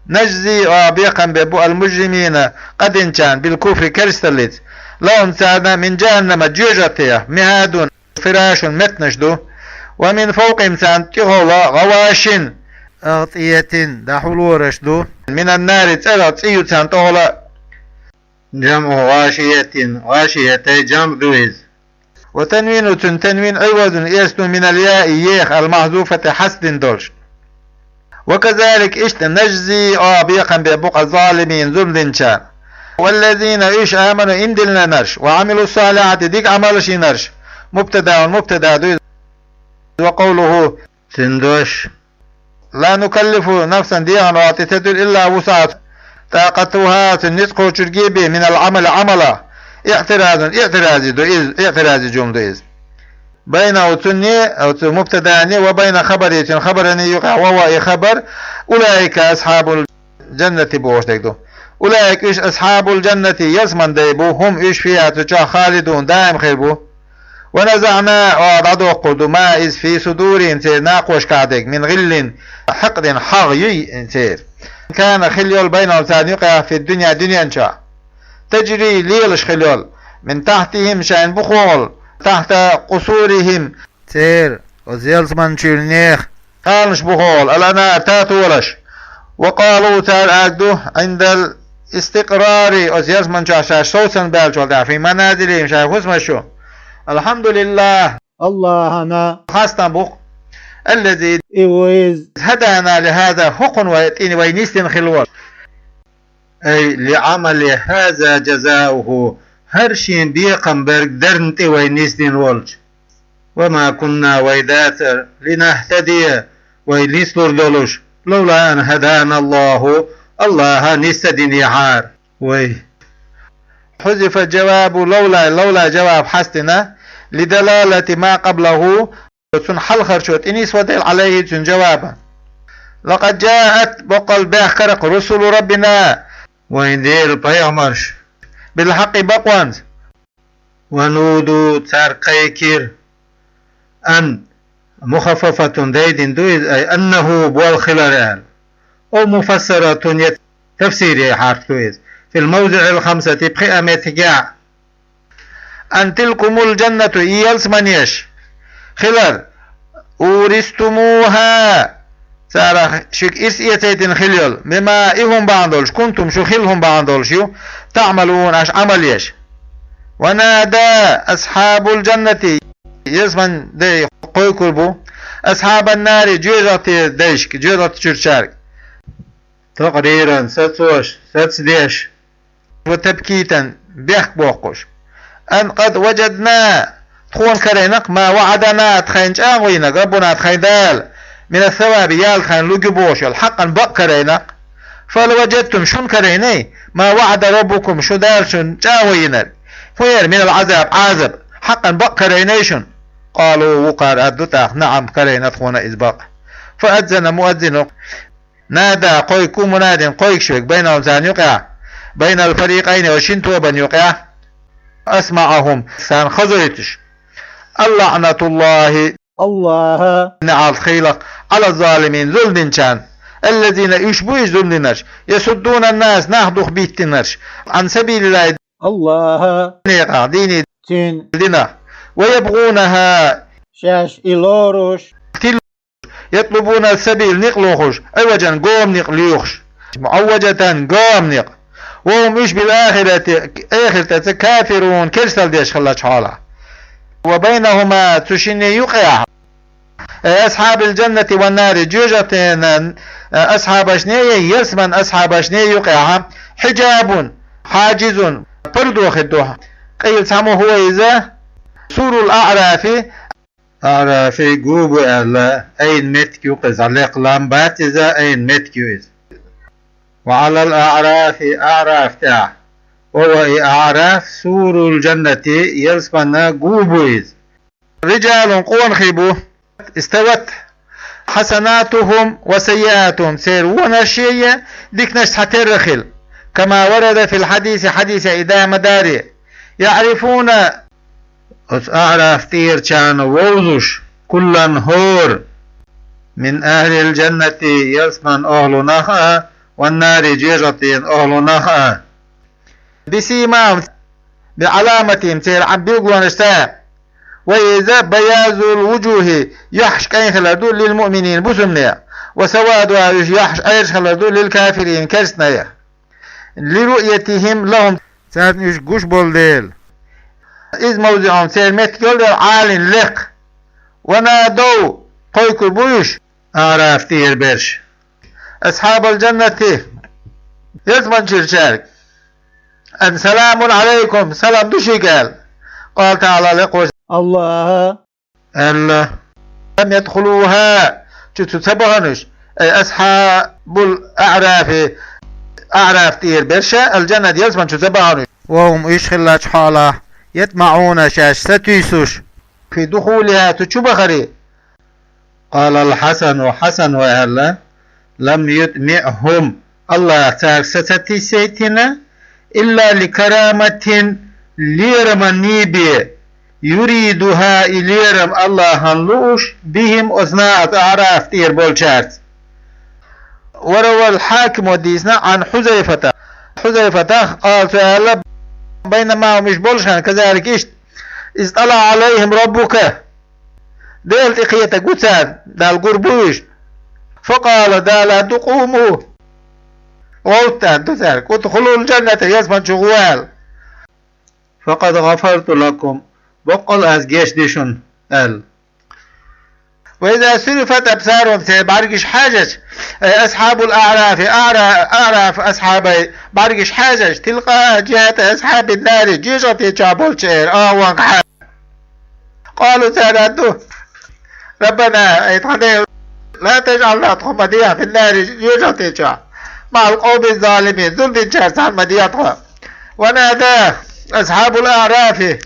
نجزي оха бекхам бе бу المجرمين къа динчарна بالكفر керсталлица. لهم царна من جهنم жоьжахатех مهاد فراشٌ меттанаш ду. ومن فوقهم царна тӀехула غواشٍ أغطية дӀахьулораш ду. من النار цӀерах цӀий ю царна тӀехула. جمع غاشية غاشية жамӀ ду иза. وتنوين цуьнан танвин عوضٌ эцна من الياء ех المحذوفة хьаьстина долуш. وكذلك иштта نجزي оха бекхам бе бу-кх الظالمين зулам динчарна. والذين уьш آمنوا иман диллинарш وعملوا الصالحات дика Ӏамалш йинарш. مبتدأٌ мубтада ду иза. وقوله цуьнан дош. لا نكلف نفسا дегӀан оха тӀе ца дуьллу إلا وسعها тӀакъатуха цуьнан ницкъ кхочург бен من العمل Ӏамалах. اعتراضٌ иътиразе ду иза, иътиразе жумла ду иза. بينه цунна, оцу мубтадана, وبين خبره цуьнан хабарана юкъахь وهو и хабар أولئك أصحاب الجنة бохуш дерг ду. أولئك уьш أصحاب الجنة ялсаман дай бу هم уьш فيها цу чохь خالدون даим хир бу. ونزعنا оха дӀадоккхур ду ما иза في صدورهم церан накхошкахь дерг من غل хьакъдин хьагӀ юй церан. كان хилла йолу بينهم царна юкъахь في الدنيا дуьнен чохь. تجري лелаш хилла йолу من تحتهم шайна бухахула تحت قصورهم церан оцу ялсамани чуьра нехан кхалнаш бухахула الأنهار татолаш. وقالوا цара аьлла ду عند الاستقرار оцу ялсамани чохь шаьш совцан баьллачул тӀаьхьа في منازلهم шайн хӀусамаш чу. الحمد لله Аллахьана хастам бу-кх الذي и ву иза هدانا لهذا хӀокхунна вай тӀе вай нисдина хилла волу. أي لعمل هذا جزاؤه хӀара шен бекхам берг дарна тӀе вай нисдина волчу. وما كنا вай дацара لنهتدي вай нислур долуш لولا أن هدانا الله Аллахьа нисдинехьара вай. حذف جواب لولا لولا жаваб хьаьстина لدلالة ما قبله цунна хьалхарчо тӀе нисван дела عليه цуьнан жавабан. لقد جاءت боккъал баьхкара-кх رسل ربنا вайн Делан пайхамарш بالحق бакъонца. ونودوا цара кхайкира أن مخففة дайдина ду иза أي أنه болх хилар аьлла. أو مفسرة я тафсире хьарф ду иза في الموضع الخمسة пхиъ меттигехь. أن تلكم الجنة и ялсаманеш хилар أورثتموها царах шуьга ирс эцайтина хилла йолу بما и хӀума бахьана долуш كنتم шу хилла хӀума бахьана долуш ю تعملون аша Ӏамал еш. ونادى أصحاب الجنة ялсман дай кхойкур бу, асхьабан нари, жоьжахати дайшка, жоьжахати чуьрчаьрга. Такъриран, сацош, сацдеш. Ва табкитан, бехк боккхуш. Ан къад важадна, тхуна карайна-кх, ма ваъадана, тхайна чӀагӀо йинарг, Раббуна, тхайн Дала, мина ссаваби, ял тхайна лургья бохуш йолу, хьакъан бакъ карайна-кх. Фа хьал важадтум, шуна карайний, ма ваъада раббукум, шун Дала шуна чӀагӀо йинарг? ХӀун яра, минал Ӏазаб, Ӏазаб, хьакъан бакъ карайний шуна? Къалу, вукхара аьлла ду тӀаккха, наӀам, карайна тхуна иза бакъ. Фа аззана муаззинун, нада, кхойкху, мунадин, кхойкхуш верг, байнахум, царна юкъехь, байнал фарикъайни, оцу шина тобанна юкъехь, асмаӀахум, царна хазойтуш. АллаӀнатуллахӀи, АллахӀан неӀалт хуьлда-кх, Ӏала ззалимин, зулам динчарна. Аллазина, уьш бу иза зулам динарш, ясуддуна ннас, нах духабиттинарш, Ӏан сабилиллахӀи, АллахӀан некъах, дини, цуьнан динах, ва ябгӀунахӀа, шаьш и лоруш, тил-, ятлубуна ссабил, некъ лохуш, Ӏиважан, гома некъ лоьхуш, муӀавважатан, гома некъ. Ва хӀум, уьш, бил ахирати, ахиратаца, кафирун, керсталла деш хиллачу хьолахь. Ва байнахӀума, цу шинна юкъехь, э, асхьабил жаннати ван нари, жоьжахатин, э, асхьабашний, ялсман асхьабашний юкъехь, хьиджабун, хьаджизун, пардо хир ду. Къийла, цхьаммо хӀун ю иза, сурул АӀрафи, АӀрафи гу бу аьлла, айна меттиг ю-кх иза, лекха лам бац иза, айна меттиг ю иза. Ва Ӏалал аӀрафи, аӀраф тӀехь, ва хӀува, и аӀраф, сурул жаннати, ялсманна гу бу иза. Риджалун, къонахий бу, истават хьасанатухӀум ва саййиатухӀум, церан вонаш а, диканаш а цхьатерра хила, кама варада фил хьадиси, хьадисехь и ма-дарра. ЯӀрифуна, оцу аӀраф тӀерачарна вовзуш, куллан, хӀора, мин ахӀлил жаннати, ялсман охӀлунах а, ван нари, жоьжахатин охӀлунах а. БисимахӀум, би ӀаламатихӀим, церан Ӏам билгалонашца. Ва иза баязул вужухӀи, юьхьаш кӀайн хилар ду, лил муъминин, бусалбанех, ва савадухӀа, уьш юьхьаш Ӏераш хилар ду, лил кафирин, керстанех. Ли руъятихӀим лахӀум, царна уьш гуш болу дела. Иза мавзиӀухӀум, церан меттиг йолу дела, Ӏалин, лекха. Ва надав, кхойкхур бу уьш, аӀраф тӀера берш, асхьабал жаннати, ялсманчуьрчаьрга, ан саламун Ӏалайкум, салам ду шуьга аьлла. Къала ТаӀала, лекха волчу АллахӀа аьлла: лам ядхулухӀа, чу цу ца бахана уьш, ай асхьабул аӀрафи, аӀраф тӀера берш, ал жаннат, ялсман чу ца бахана уьш. Ва хӀум, уьш хиллачу хьолахь, ятмаӀуна, шаьш сатуьйсуш, фи духулихӀа, цу чу бахаре. Къалал Хьасану, Хьасана аьлла: лам ютмиӀхӀум, АллахӀа царах са ца тиссийтина, илла ли караматин, лераман нийбе, юридухӀа, и лерам АллахӀан лууш, бихӀим, оцу нахаца, аӀраф тӀера болчаьрца. Ва равал Хьакимо дийцина Ӏан Хьузайфата. Хьузайфатах, къала, цо аьлла: байнама хӀум, уьш болуш хенахь, казалика, иштта, из тӀала Ӏалайхьим раббука, Дела тӀе кхетарг ву царна, Далла гур бу уьш. Факъала, Дала аьлла ду: къуму, гӀовтта, аьлла ду цаьрга, удхулул жанната, ялсман чу гӀо аьлла. Факъад гӀафарту лакум, баккъал аз гечди шуна, аьлла. Ва иза сурифат абсарухӀум, церан бӀаьргаш хьаьжча, ай асхьабул аӀрафи, аӀра-, аӀраф асхьабай бӀаьргаш хьаьжча, тилкъаа жихӀати асхьабин нари, жоьжахати чохь болчеран агӀонга хьаьжча. Къалу, цара аьлла ду: раббана, ай тхан Дела, ла тажӀална, тхо ма дехьа, фин нари, жоьжахати чохь, маӀал къавмиз залимин, зулам динчаьрца цхьаьна ма дехьа тхо. Ва нада асхьабул аӀрафи,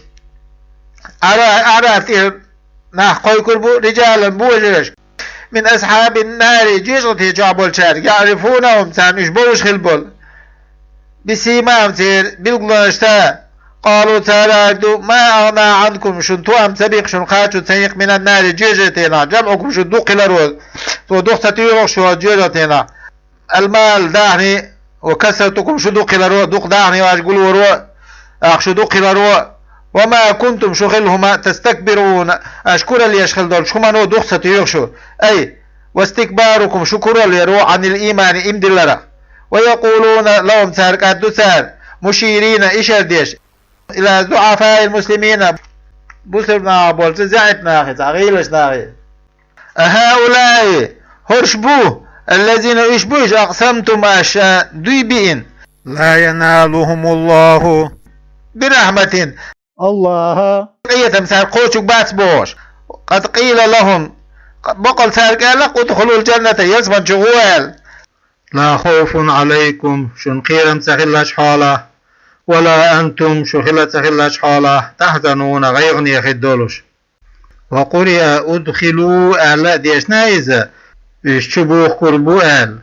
аӀра-, аӀраф тӀера нах кхойкхур бу, риджалан, божараш, мин асхьабин нари, жоьжахати чохь болчаьрга, яӀрифунахӀум, царна уьш бовзуш хилла болу, бисимахӀум, церан билгалонашца. Къалу, цара аьлла ду: ма агӀна Ӏанкум, шуна тоам ца биккха, шуна кхачо ца йиккха, минан нари, жоьжахатинах, жамӀукум, шу дукха хиларо, цо дукха ца туьйхира шу жоьжахатинах. Ал-мал, дахни, ва касратукум, шу дукха хиларо, дукха дахни аша гулваро, аша шу дукха хиларо, ва ма кунтум, шу хилла хӀума, тастакбируна, аша куралла еш хилла долчу хӀумано дукха ца туьйхира шу. Ай, вастикбарукум, шу куралла яро, Ӏанил иймани, ийман дилларах. Ва якъулуна лахӀум, цаьрга аьлла ду цара, муширина, ишар деш, ила зуӀафаил муслимина, бусалба нахах болчу заӀипа нахе, цхьа гӀийлачу нахе. أهؤلاء, хӀорш бу, الذين, уьш бу уьш, أقسمتم, аша дуй биина, لا ينالهم الله برحمة, Аллаха къинхетам цара кхочуш бац бохуш. قد قيل لهم, баккъал цаьрга аьлла-кх: ادخلوا الجنة, ялсамани чу гӀо аьлла. لا خوف عليكم, шуна кхерам ца хилалаш хьолахь, ولا أنتم, шу хила ца хилалаш хьолахь, تحزنون, гӀайгӀане хир долуш. وقرئ ادخلوا аьлла а дешна иза, уьш чу бухкур бу аьлла.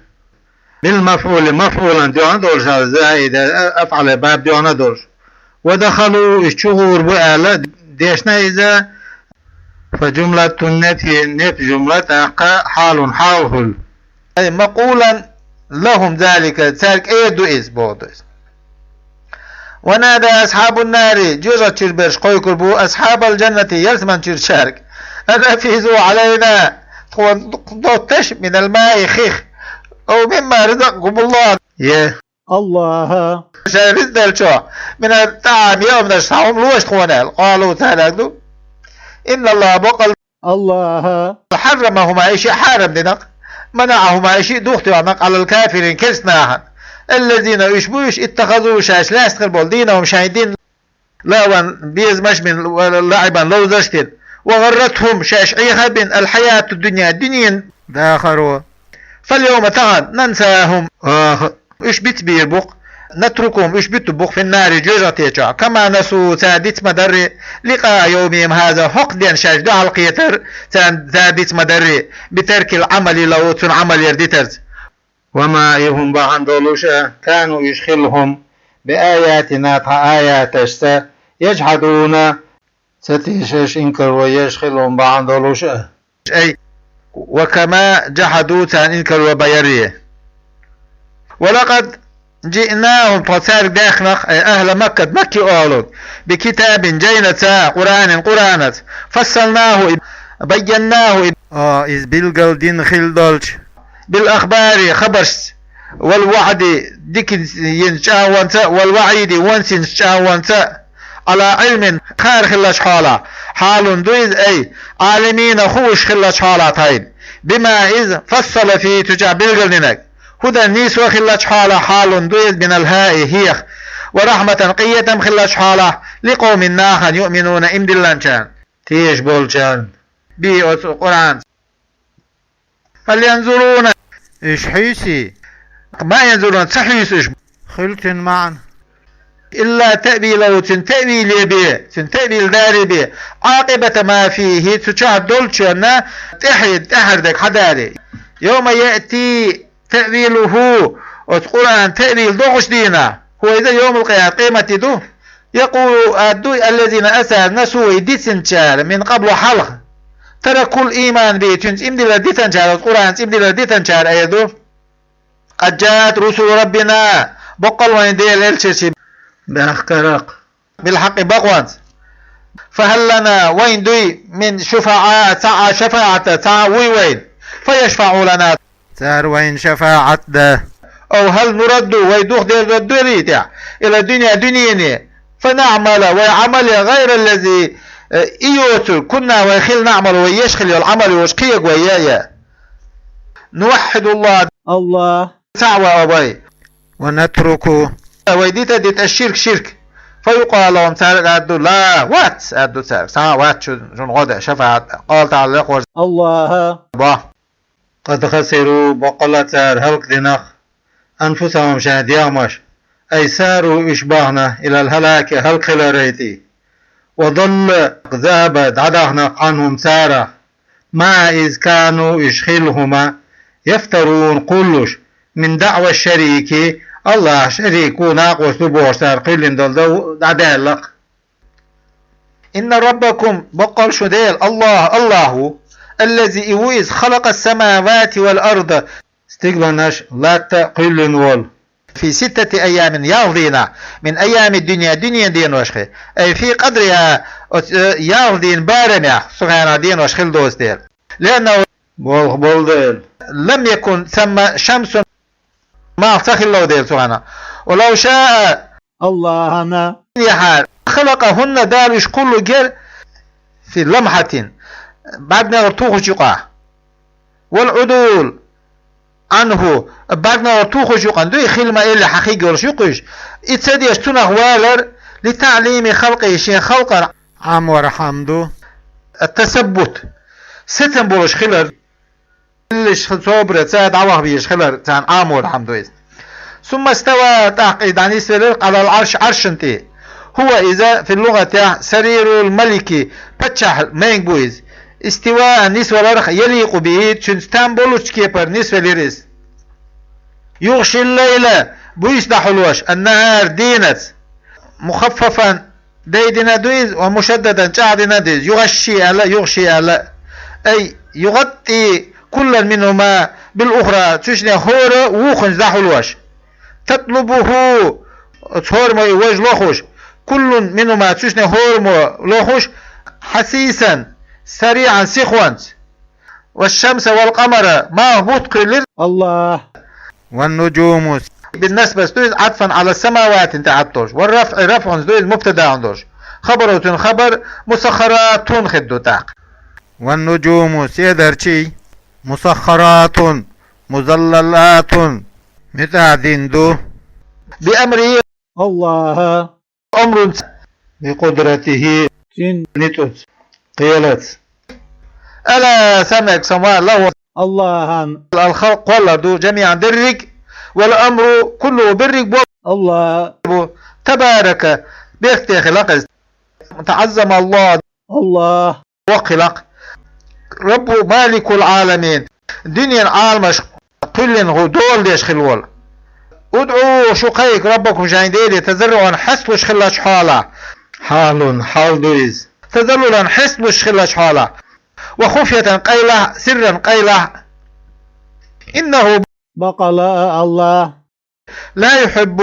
بالمفعول, мафӀулан доьгӀна долуш, زائد, афӀале баб доьгӀна долуш. ودخلوا, уьш чу гӀур бу аьлла дешна иза. فجملة النفي, нефи жумла, тӀаккха хьалун хьал хуьлу. أي مقولا لهم ذلك, цаьрга эр ду иза, боху ду иза. ونادى أصحاب النار, жоьжахатичуьра берш кхойкхур бу, أصحاب الجنة, ялсамани чуьрачаьрга: أن أفيضوا علينا, тхуна дотташ, من الماء, хих, أو مما رزقكم الله, е Аллаха шайн ризкъ деллачохь, من الطعام, яа хӀуманаш, цхьа хӀума лоша тхуна аьлла. قالوا, цара аьлла ду: إن الله, баккъал Аллаха حرمهما, и шиъ хьарам дина-кх, منعهما, и шиъ духтоьхна-кх, على الكافرين, керста нахана. الذين, уьш бу уьш, اتخذوا, шаьш лаьцна хир болу, دينهم, шайн дин, لهوا, безамаш бина, ولعبا, ловзарш дина, وغرتهم, шаьш Ӏеха а бина, الحياة الدنيا, дуьненан дахаро. فاليوم, тахана, ننساهم, аха, уьш бицбийр бу-кх, نتركهم, уьш буьтур бу-кх, في النار, жоьжахати чохь, كما نسوا, цара диц ма-дарра, لقاء يومهم هذا, хӀокху ден шаьш дуьхьал кхетар цара, цара диц ма-дарра, بترك العمل له, цуьнан Ӏамал яр дитарца. وما, и хӀума бахьана долуш а, كانوا, уьш хилла хӀума, بآياتنا, тхан аяташца, يجحدون, ца тешаш, инкаро еш хилла хӀума бахьана долуш а. أي وكما جحدوا, царна инкаро бан ярре. ولقد جئناهم, тхо цаьрга даьхна-кх, أي أهل مكة, Макки охӀлунга, بكتاب, жайнаца, قرآن, Къуръанаца, فصلناه, بيناه, а, иза билгал дина хилла долчу, بالأخبار, хабаршца, والوعد, дика йинчу чӀагӀонца, والوعيد, вон синчу чӀагӀонца, على علم, кхара хилалаш хьолахь, хьалун ду иза, أي عالمين, хууш хилалаш хьолахь тхайна, بما, иза, فصل فيه, цу чохь билгалдинарг, هدى, нийсо хилалаш хьолахь, хьалун ду иза, من الهدى, хьеха, ورحمة, къинхетам хилалаш хьолахь, لقوم, нахана, يؤمنون, иман диллинчарна, тешаш болчарна, به, оцу Къуръанца. هل ينظرون, уьш хьийсий? ما ينظرون, ца хьийса уьш. Хуьлу цуьнан маьӀна. إلا تأويله, цуьнан таъвиле бен, цуьнан таъвил даре бен. عاقبة ما فيه, цу чохь долчунна тӀаьхье-, тӀаьхьара дерг хьадаре. يوم يأتي تأويله, оцу Къуръанан таъвил догӀучу дийнахь, хӀун иза, يوم القيامة, къематде ду. يقول, а, ду, الذين, аса, نسوا, и дицинчара, من قبل, хьалха, تركوا الإيمان به, цуьнца иман дилар дитинчара, оцу Къуръанца иман дилар дитинчара эр ду: قد جاءت رسل ربنا, боккъал вайн Делан элчанаш баьхкира-кх, بالحق, бакъонца. فهل لنا, вайн дуй, من شفعاء, цхьа а шафаӀат, цхьа а вуй вайна, فيشفعوا لنا, цара вайна шафаӀат дан. أو هل نرد, вай духадерзор дуй тӀехь, إلى الدنيا, дуьнене, فنعمل, вай Ӏамал ян, غير الذي, э, и йоцург, كنا, вай хилла, نعمل, вай еш хилла йолу Ӏамал йоцуш кхерг вай ян, ян. نوحد الله, Аллах цхьаъ ван вай. ونترك, вай дита а дита الشرك, ширк. فيقال لهم, цаьрга эр ду: لا, вац, эр ду цаьрга, цхьа а вац шу-, шуна гӀо дан, шафаӀат. قال تعالى, Дела Хьожа, Аллаха, боху: قد خسروا, боккъала цара хӀаллакдина-кх, أنفسهم, шайн дегӀмаш, أي ساروا, уьш бахана, إلى الهلاك, хӀаллакхиларна тӀе. وضل, ذهب, дӀадахана-кх, عنهم, царах, ما, иза, كانوا, уьш хилла хӀума, يفترون, кхуллуш, من دعوى الشريك, Аллах шерик ву, накъост ву бохуш цара кхоьллина долу дов дӀадаьлла-кх. إن ربكم, баккъал шун Дела, الله, Аллах ву, الذي, и ву иза, خلق السماوات والأرض, стигланаш, латта а кхоьллина волу. في ستة أيام, ялх дийнахь, من أيام الدنيا, дуьненан деношкахь, أي في قدرها, оцу, э, ялх дийнан барамехь, سبحانه, денош хилла доцу дела. لأنه, болх болу дела, لم يكن ثم شمس, малх ца хилла дела, سبحانه. ولو شاء, Аллахана яхьара, خلقهن, Дала уьш кхуллуш яра, في لمحة, бӀаргнегӀар тухучу юкъа. والعدول عنه, бӀаргнегӀар тухучу юкъана дуй, хила ма-элли хьан хиг йолуш юкъа уьш. И ца деш цунах валар, لتعليم خلقه, шен халкъана Ӏамор хьама ду. التثبت, сацам болуш хилар. Иллиш собараца дӀаваха везаш хилар царна Ӏамор хьама ду иза. ثم استوى, тӀаккха и дӀанисвелира, على العرش, Ӏаршана тӀе. هو, иза, في اللغة, سرير الملك, паччахьан менга бу иза. استواء, нисваларх, يليق به, цуьнца там болучу кепара нисвелира иза. يغشي الليل, буьйса дӀахьулош, النهار, дийнаца. مخففا, дайдина ду иза, ومشددا, чӀагӀдина ду иза, يغشي аьлла, يغشي аьлла. أي يغطي كلا منهما بالأخرى, цуьшне хӀора вукхунца дӀахьулош. تطلبه, оцу хӀораммо и важа лохуш, كل منهما, цуьшне хӀораммо лохуш, حثيثا, سريعا, сихонца. والشمس والقمر, малх, бутт кхоьллира. الله. والنجوم, بالنصب ду иза, عطفا على السماوات тӀе ӀатӀ долуш. والرفع, рафӀан ду иза, мубтадаан долуш. Хабаро цуьнан хабар, مسخرات хир ду тӀаккха. والنجوم, седарчий, مسخرات, مذللات, муьтӀахь дина ду. بأمره, الله, амрунца, بقدرته, цуьнан ницкъаца, кхелаца. ألا, самек самвар, له, Аллахьан, الخلق, кхоллар ду, جميعا, дерриг, والأمر كله, берриг бо, Аллах, تبارك, бехке хилла иза. تعظم الله, Аллах, воккха хилла. رب مالك العالمين, дуьненан Ӏаламаш кхоьллина хӀу дола деш хилла волу. ادعوه, шу кхайкха, ربكم, шайн Деле, تضرعا, хьесталуш хиллачу хьолахь. حال, хьал ду иза. تضلعا, хьесталуш хиллачу хьолахь. وخفية, къайлахь, سرا, къайлахь. إنه, бакъ ала Аллах, لا يحب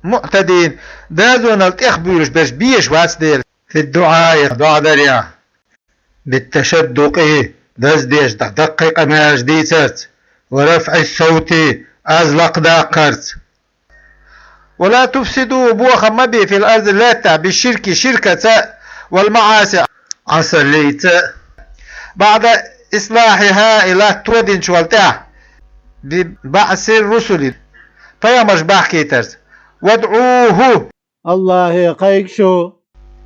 المعتدين, дозанал тӀехбуьйлуш берш безаш вац Дела. في الدعاء, доӀа дарехь. بالتصدق, даздеш, дӀа даккхий къамелаш дийцарца. ورفع الصوت, аз лакхадаккхарца. ولا تفسدوا, бохам ма бе, في الأرض, лаьттахь, بالشرك, ширкаца, والمعاصي, Ӏасаллица. بعد إصلاحها, и латта тодинчул тӀаьхьа. ببعث الرسل, пайхамарш бахкийтарца. وادعوه, Аллахе кхайкха шу.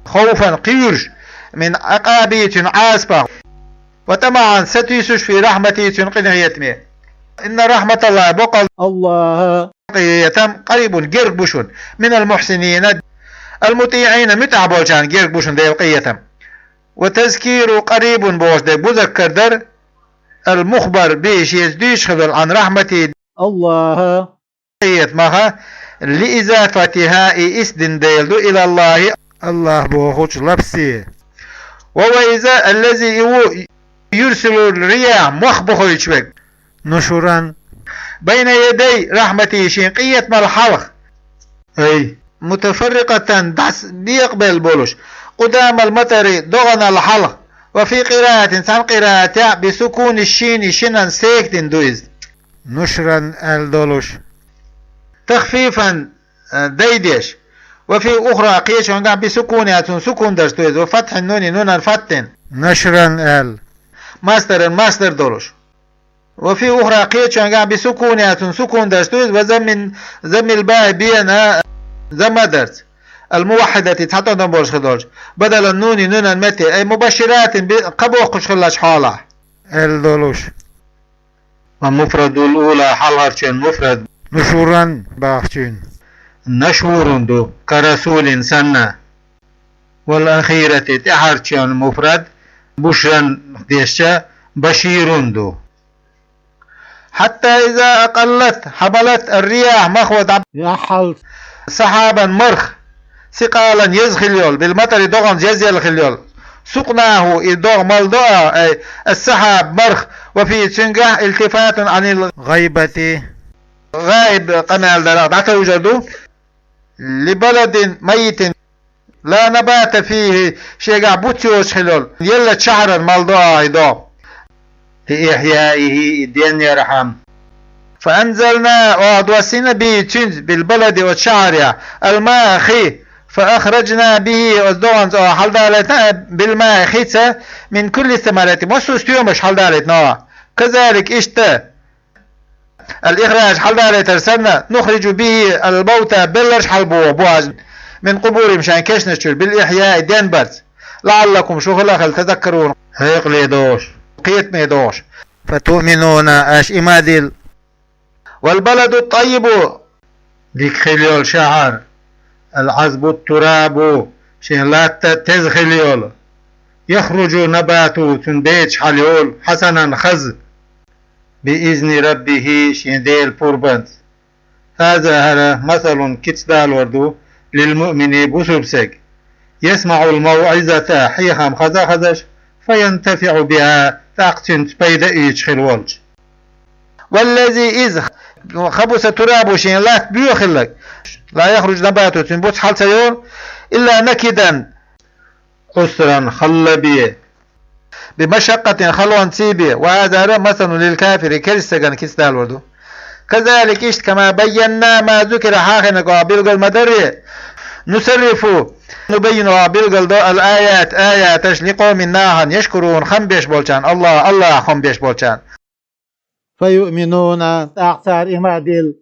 خوفا, кхоьруш, من عقابه, цуьнан Ӏазапах. وطمعا, сатуьйсуш, في رحمته, цуьнан къинхетаме. إن رحمة الله, бакъ Аллах, Аллахьан къинхетам, قريب, герга бу шуна, من المحسنين, المطيعين, муьтӀахь болчарна герга бу шуна Делан къинхетам. وتذكير قريب бохуш дерг مذكر дара, المخبر به, шеца дуьйцуш хилла долу, عن رحمته, Аллахьан къинхетамах, لإضافتها, и исдина дела ду, إلى الله, Аллах бохучу лафзе. وهو, иза, الذي, и ву, يرسل الرياح, мох бухуьйтуш верг. نشرا, بين يدي رحمته, шен къинхетамал хьалха. أي متفرقة, дӀасабекъабелла болуш. قدام المطر, догӀанал хьалха. وفي قراءة, цхьана къираатехь, بسكون الشين, шинан секдина ду иза. نشرا аьлла долуш. تخفيفا, дайдеш. وفي أخرى, кхечуьнгахь, بسكونها, цуьнан сукун дарца ду иза. وفتح النون, нунан фатхьина. نشرا аьлла. مصدرا, масдар долуш. وفي أخرى, кхечуьнгахь, بسكونها, цуьнан сукун дарца ду иза, وضم, ضم الباء, бена замма дарца, الموحدة, цхьа тӀадам болуш хир долчу, بدل النون, нунан метте, أي مبشرات, би-, кхаъ боккхуш хиллачу хьолахь. Аьлла долуш. ومفرد الأولى, хьалхарчун муфрад. نشرا бахчийна. نشور ду, كرسول санна. والأخيرة, тӀаьхьарчун муфрад, بشرا дешча, بشير ду. حتى إذا أقلت, حملت الرياح, махо дӀа, яхьалц, سحابا, марх, ثقالا, еза хилла йолу, بالمطر, догӀанца езъелла хилла йолу. سقناه, и догӀа мала до а, أي السحاب, марх, وفيه, цуьнгахь, التفات عن الغيبة, гӀаиб къамел дарах дӀатовжар ду. لبلد ميت لا نبات فيه, шегахь буц йоцуш хилла йолу, еллачу шахьаран мала до а и догӀа. لإحيائه, и денъярхьама. فأنزلنا, оха доссийна, به, цуьнца, بالبلد, оцу шахьарехь, الماء, хи, فأخرجنا به, оцу догӀанца оха хьаладалийтина, بالماء, хица, من كل الثمرات, массо а стоьмаш хьаладалийтина оха. كذلك, иштта, الإخراج, хьаладалийтар санна, نخرج به الموتى, белларш хьалабо оха, бохаш, من قبورهم, шайн кешнаш чуьра, بالإحياء, денбарца, لعلكم, шу хила а хилла, تذكرون, хьекъале догӀуш, кхетаме догӀуш. فتؤمنون, аша иман дилла. والبلد الطيب, дика хила йолу шахьар, العذب التراب, шен латта теза хила йолу, يخرج نباته, цуьнан бецаш хьала йолу, حسنا, хаза, بإذن ربه, шен Делан пурбанца. هذا, хӀара, مثل, кица далор ду, للمؤمن, бусурбсерг, يسمع الموعظة, хьехам хаза а хазаш, فينتفع بها, тӀаккха цуьнца пайда а ийцуш хила волчу. والذي, иза, خبث ترابه, шен латта боьха хилларг, لا يخرج نباته, цуьнан буц хьала ца йолу, إلا نكدا, Ӏусран, хала бен, بمشقة, халонца бен, وهذا, хӀара, مثل للكافر, керста стагана кица далор ду. كذلك, иштта, كما بينا ما ذكر, хьахийнарг оха билгал ма дарре, نصرف, نبين, оха билгал до, الآيات, аяташ, لقوم, нахана, يشكرون, хам беш болчарна, АллахӀ, АллахӀах хам беш болчарна. فيؤمنون, тӀаккха цара иман дилла.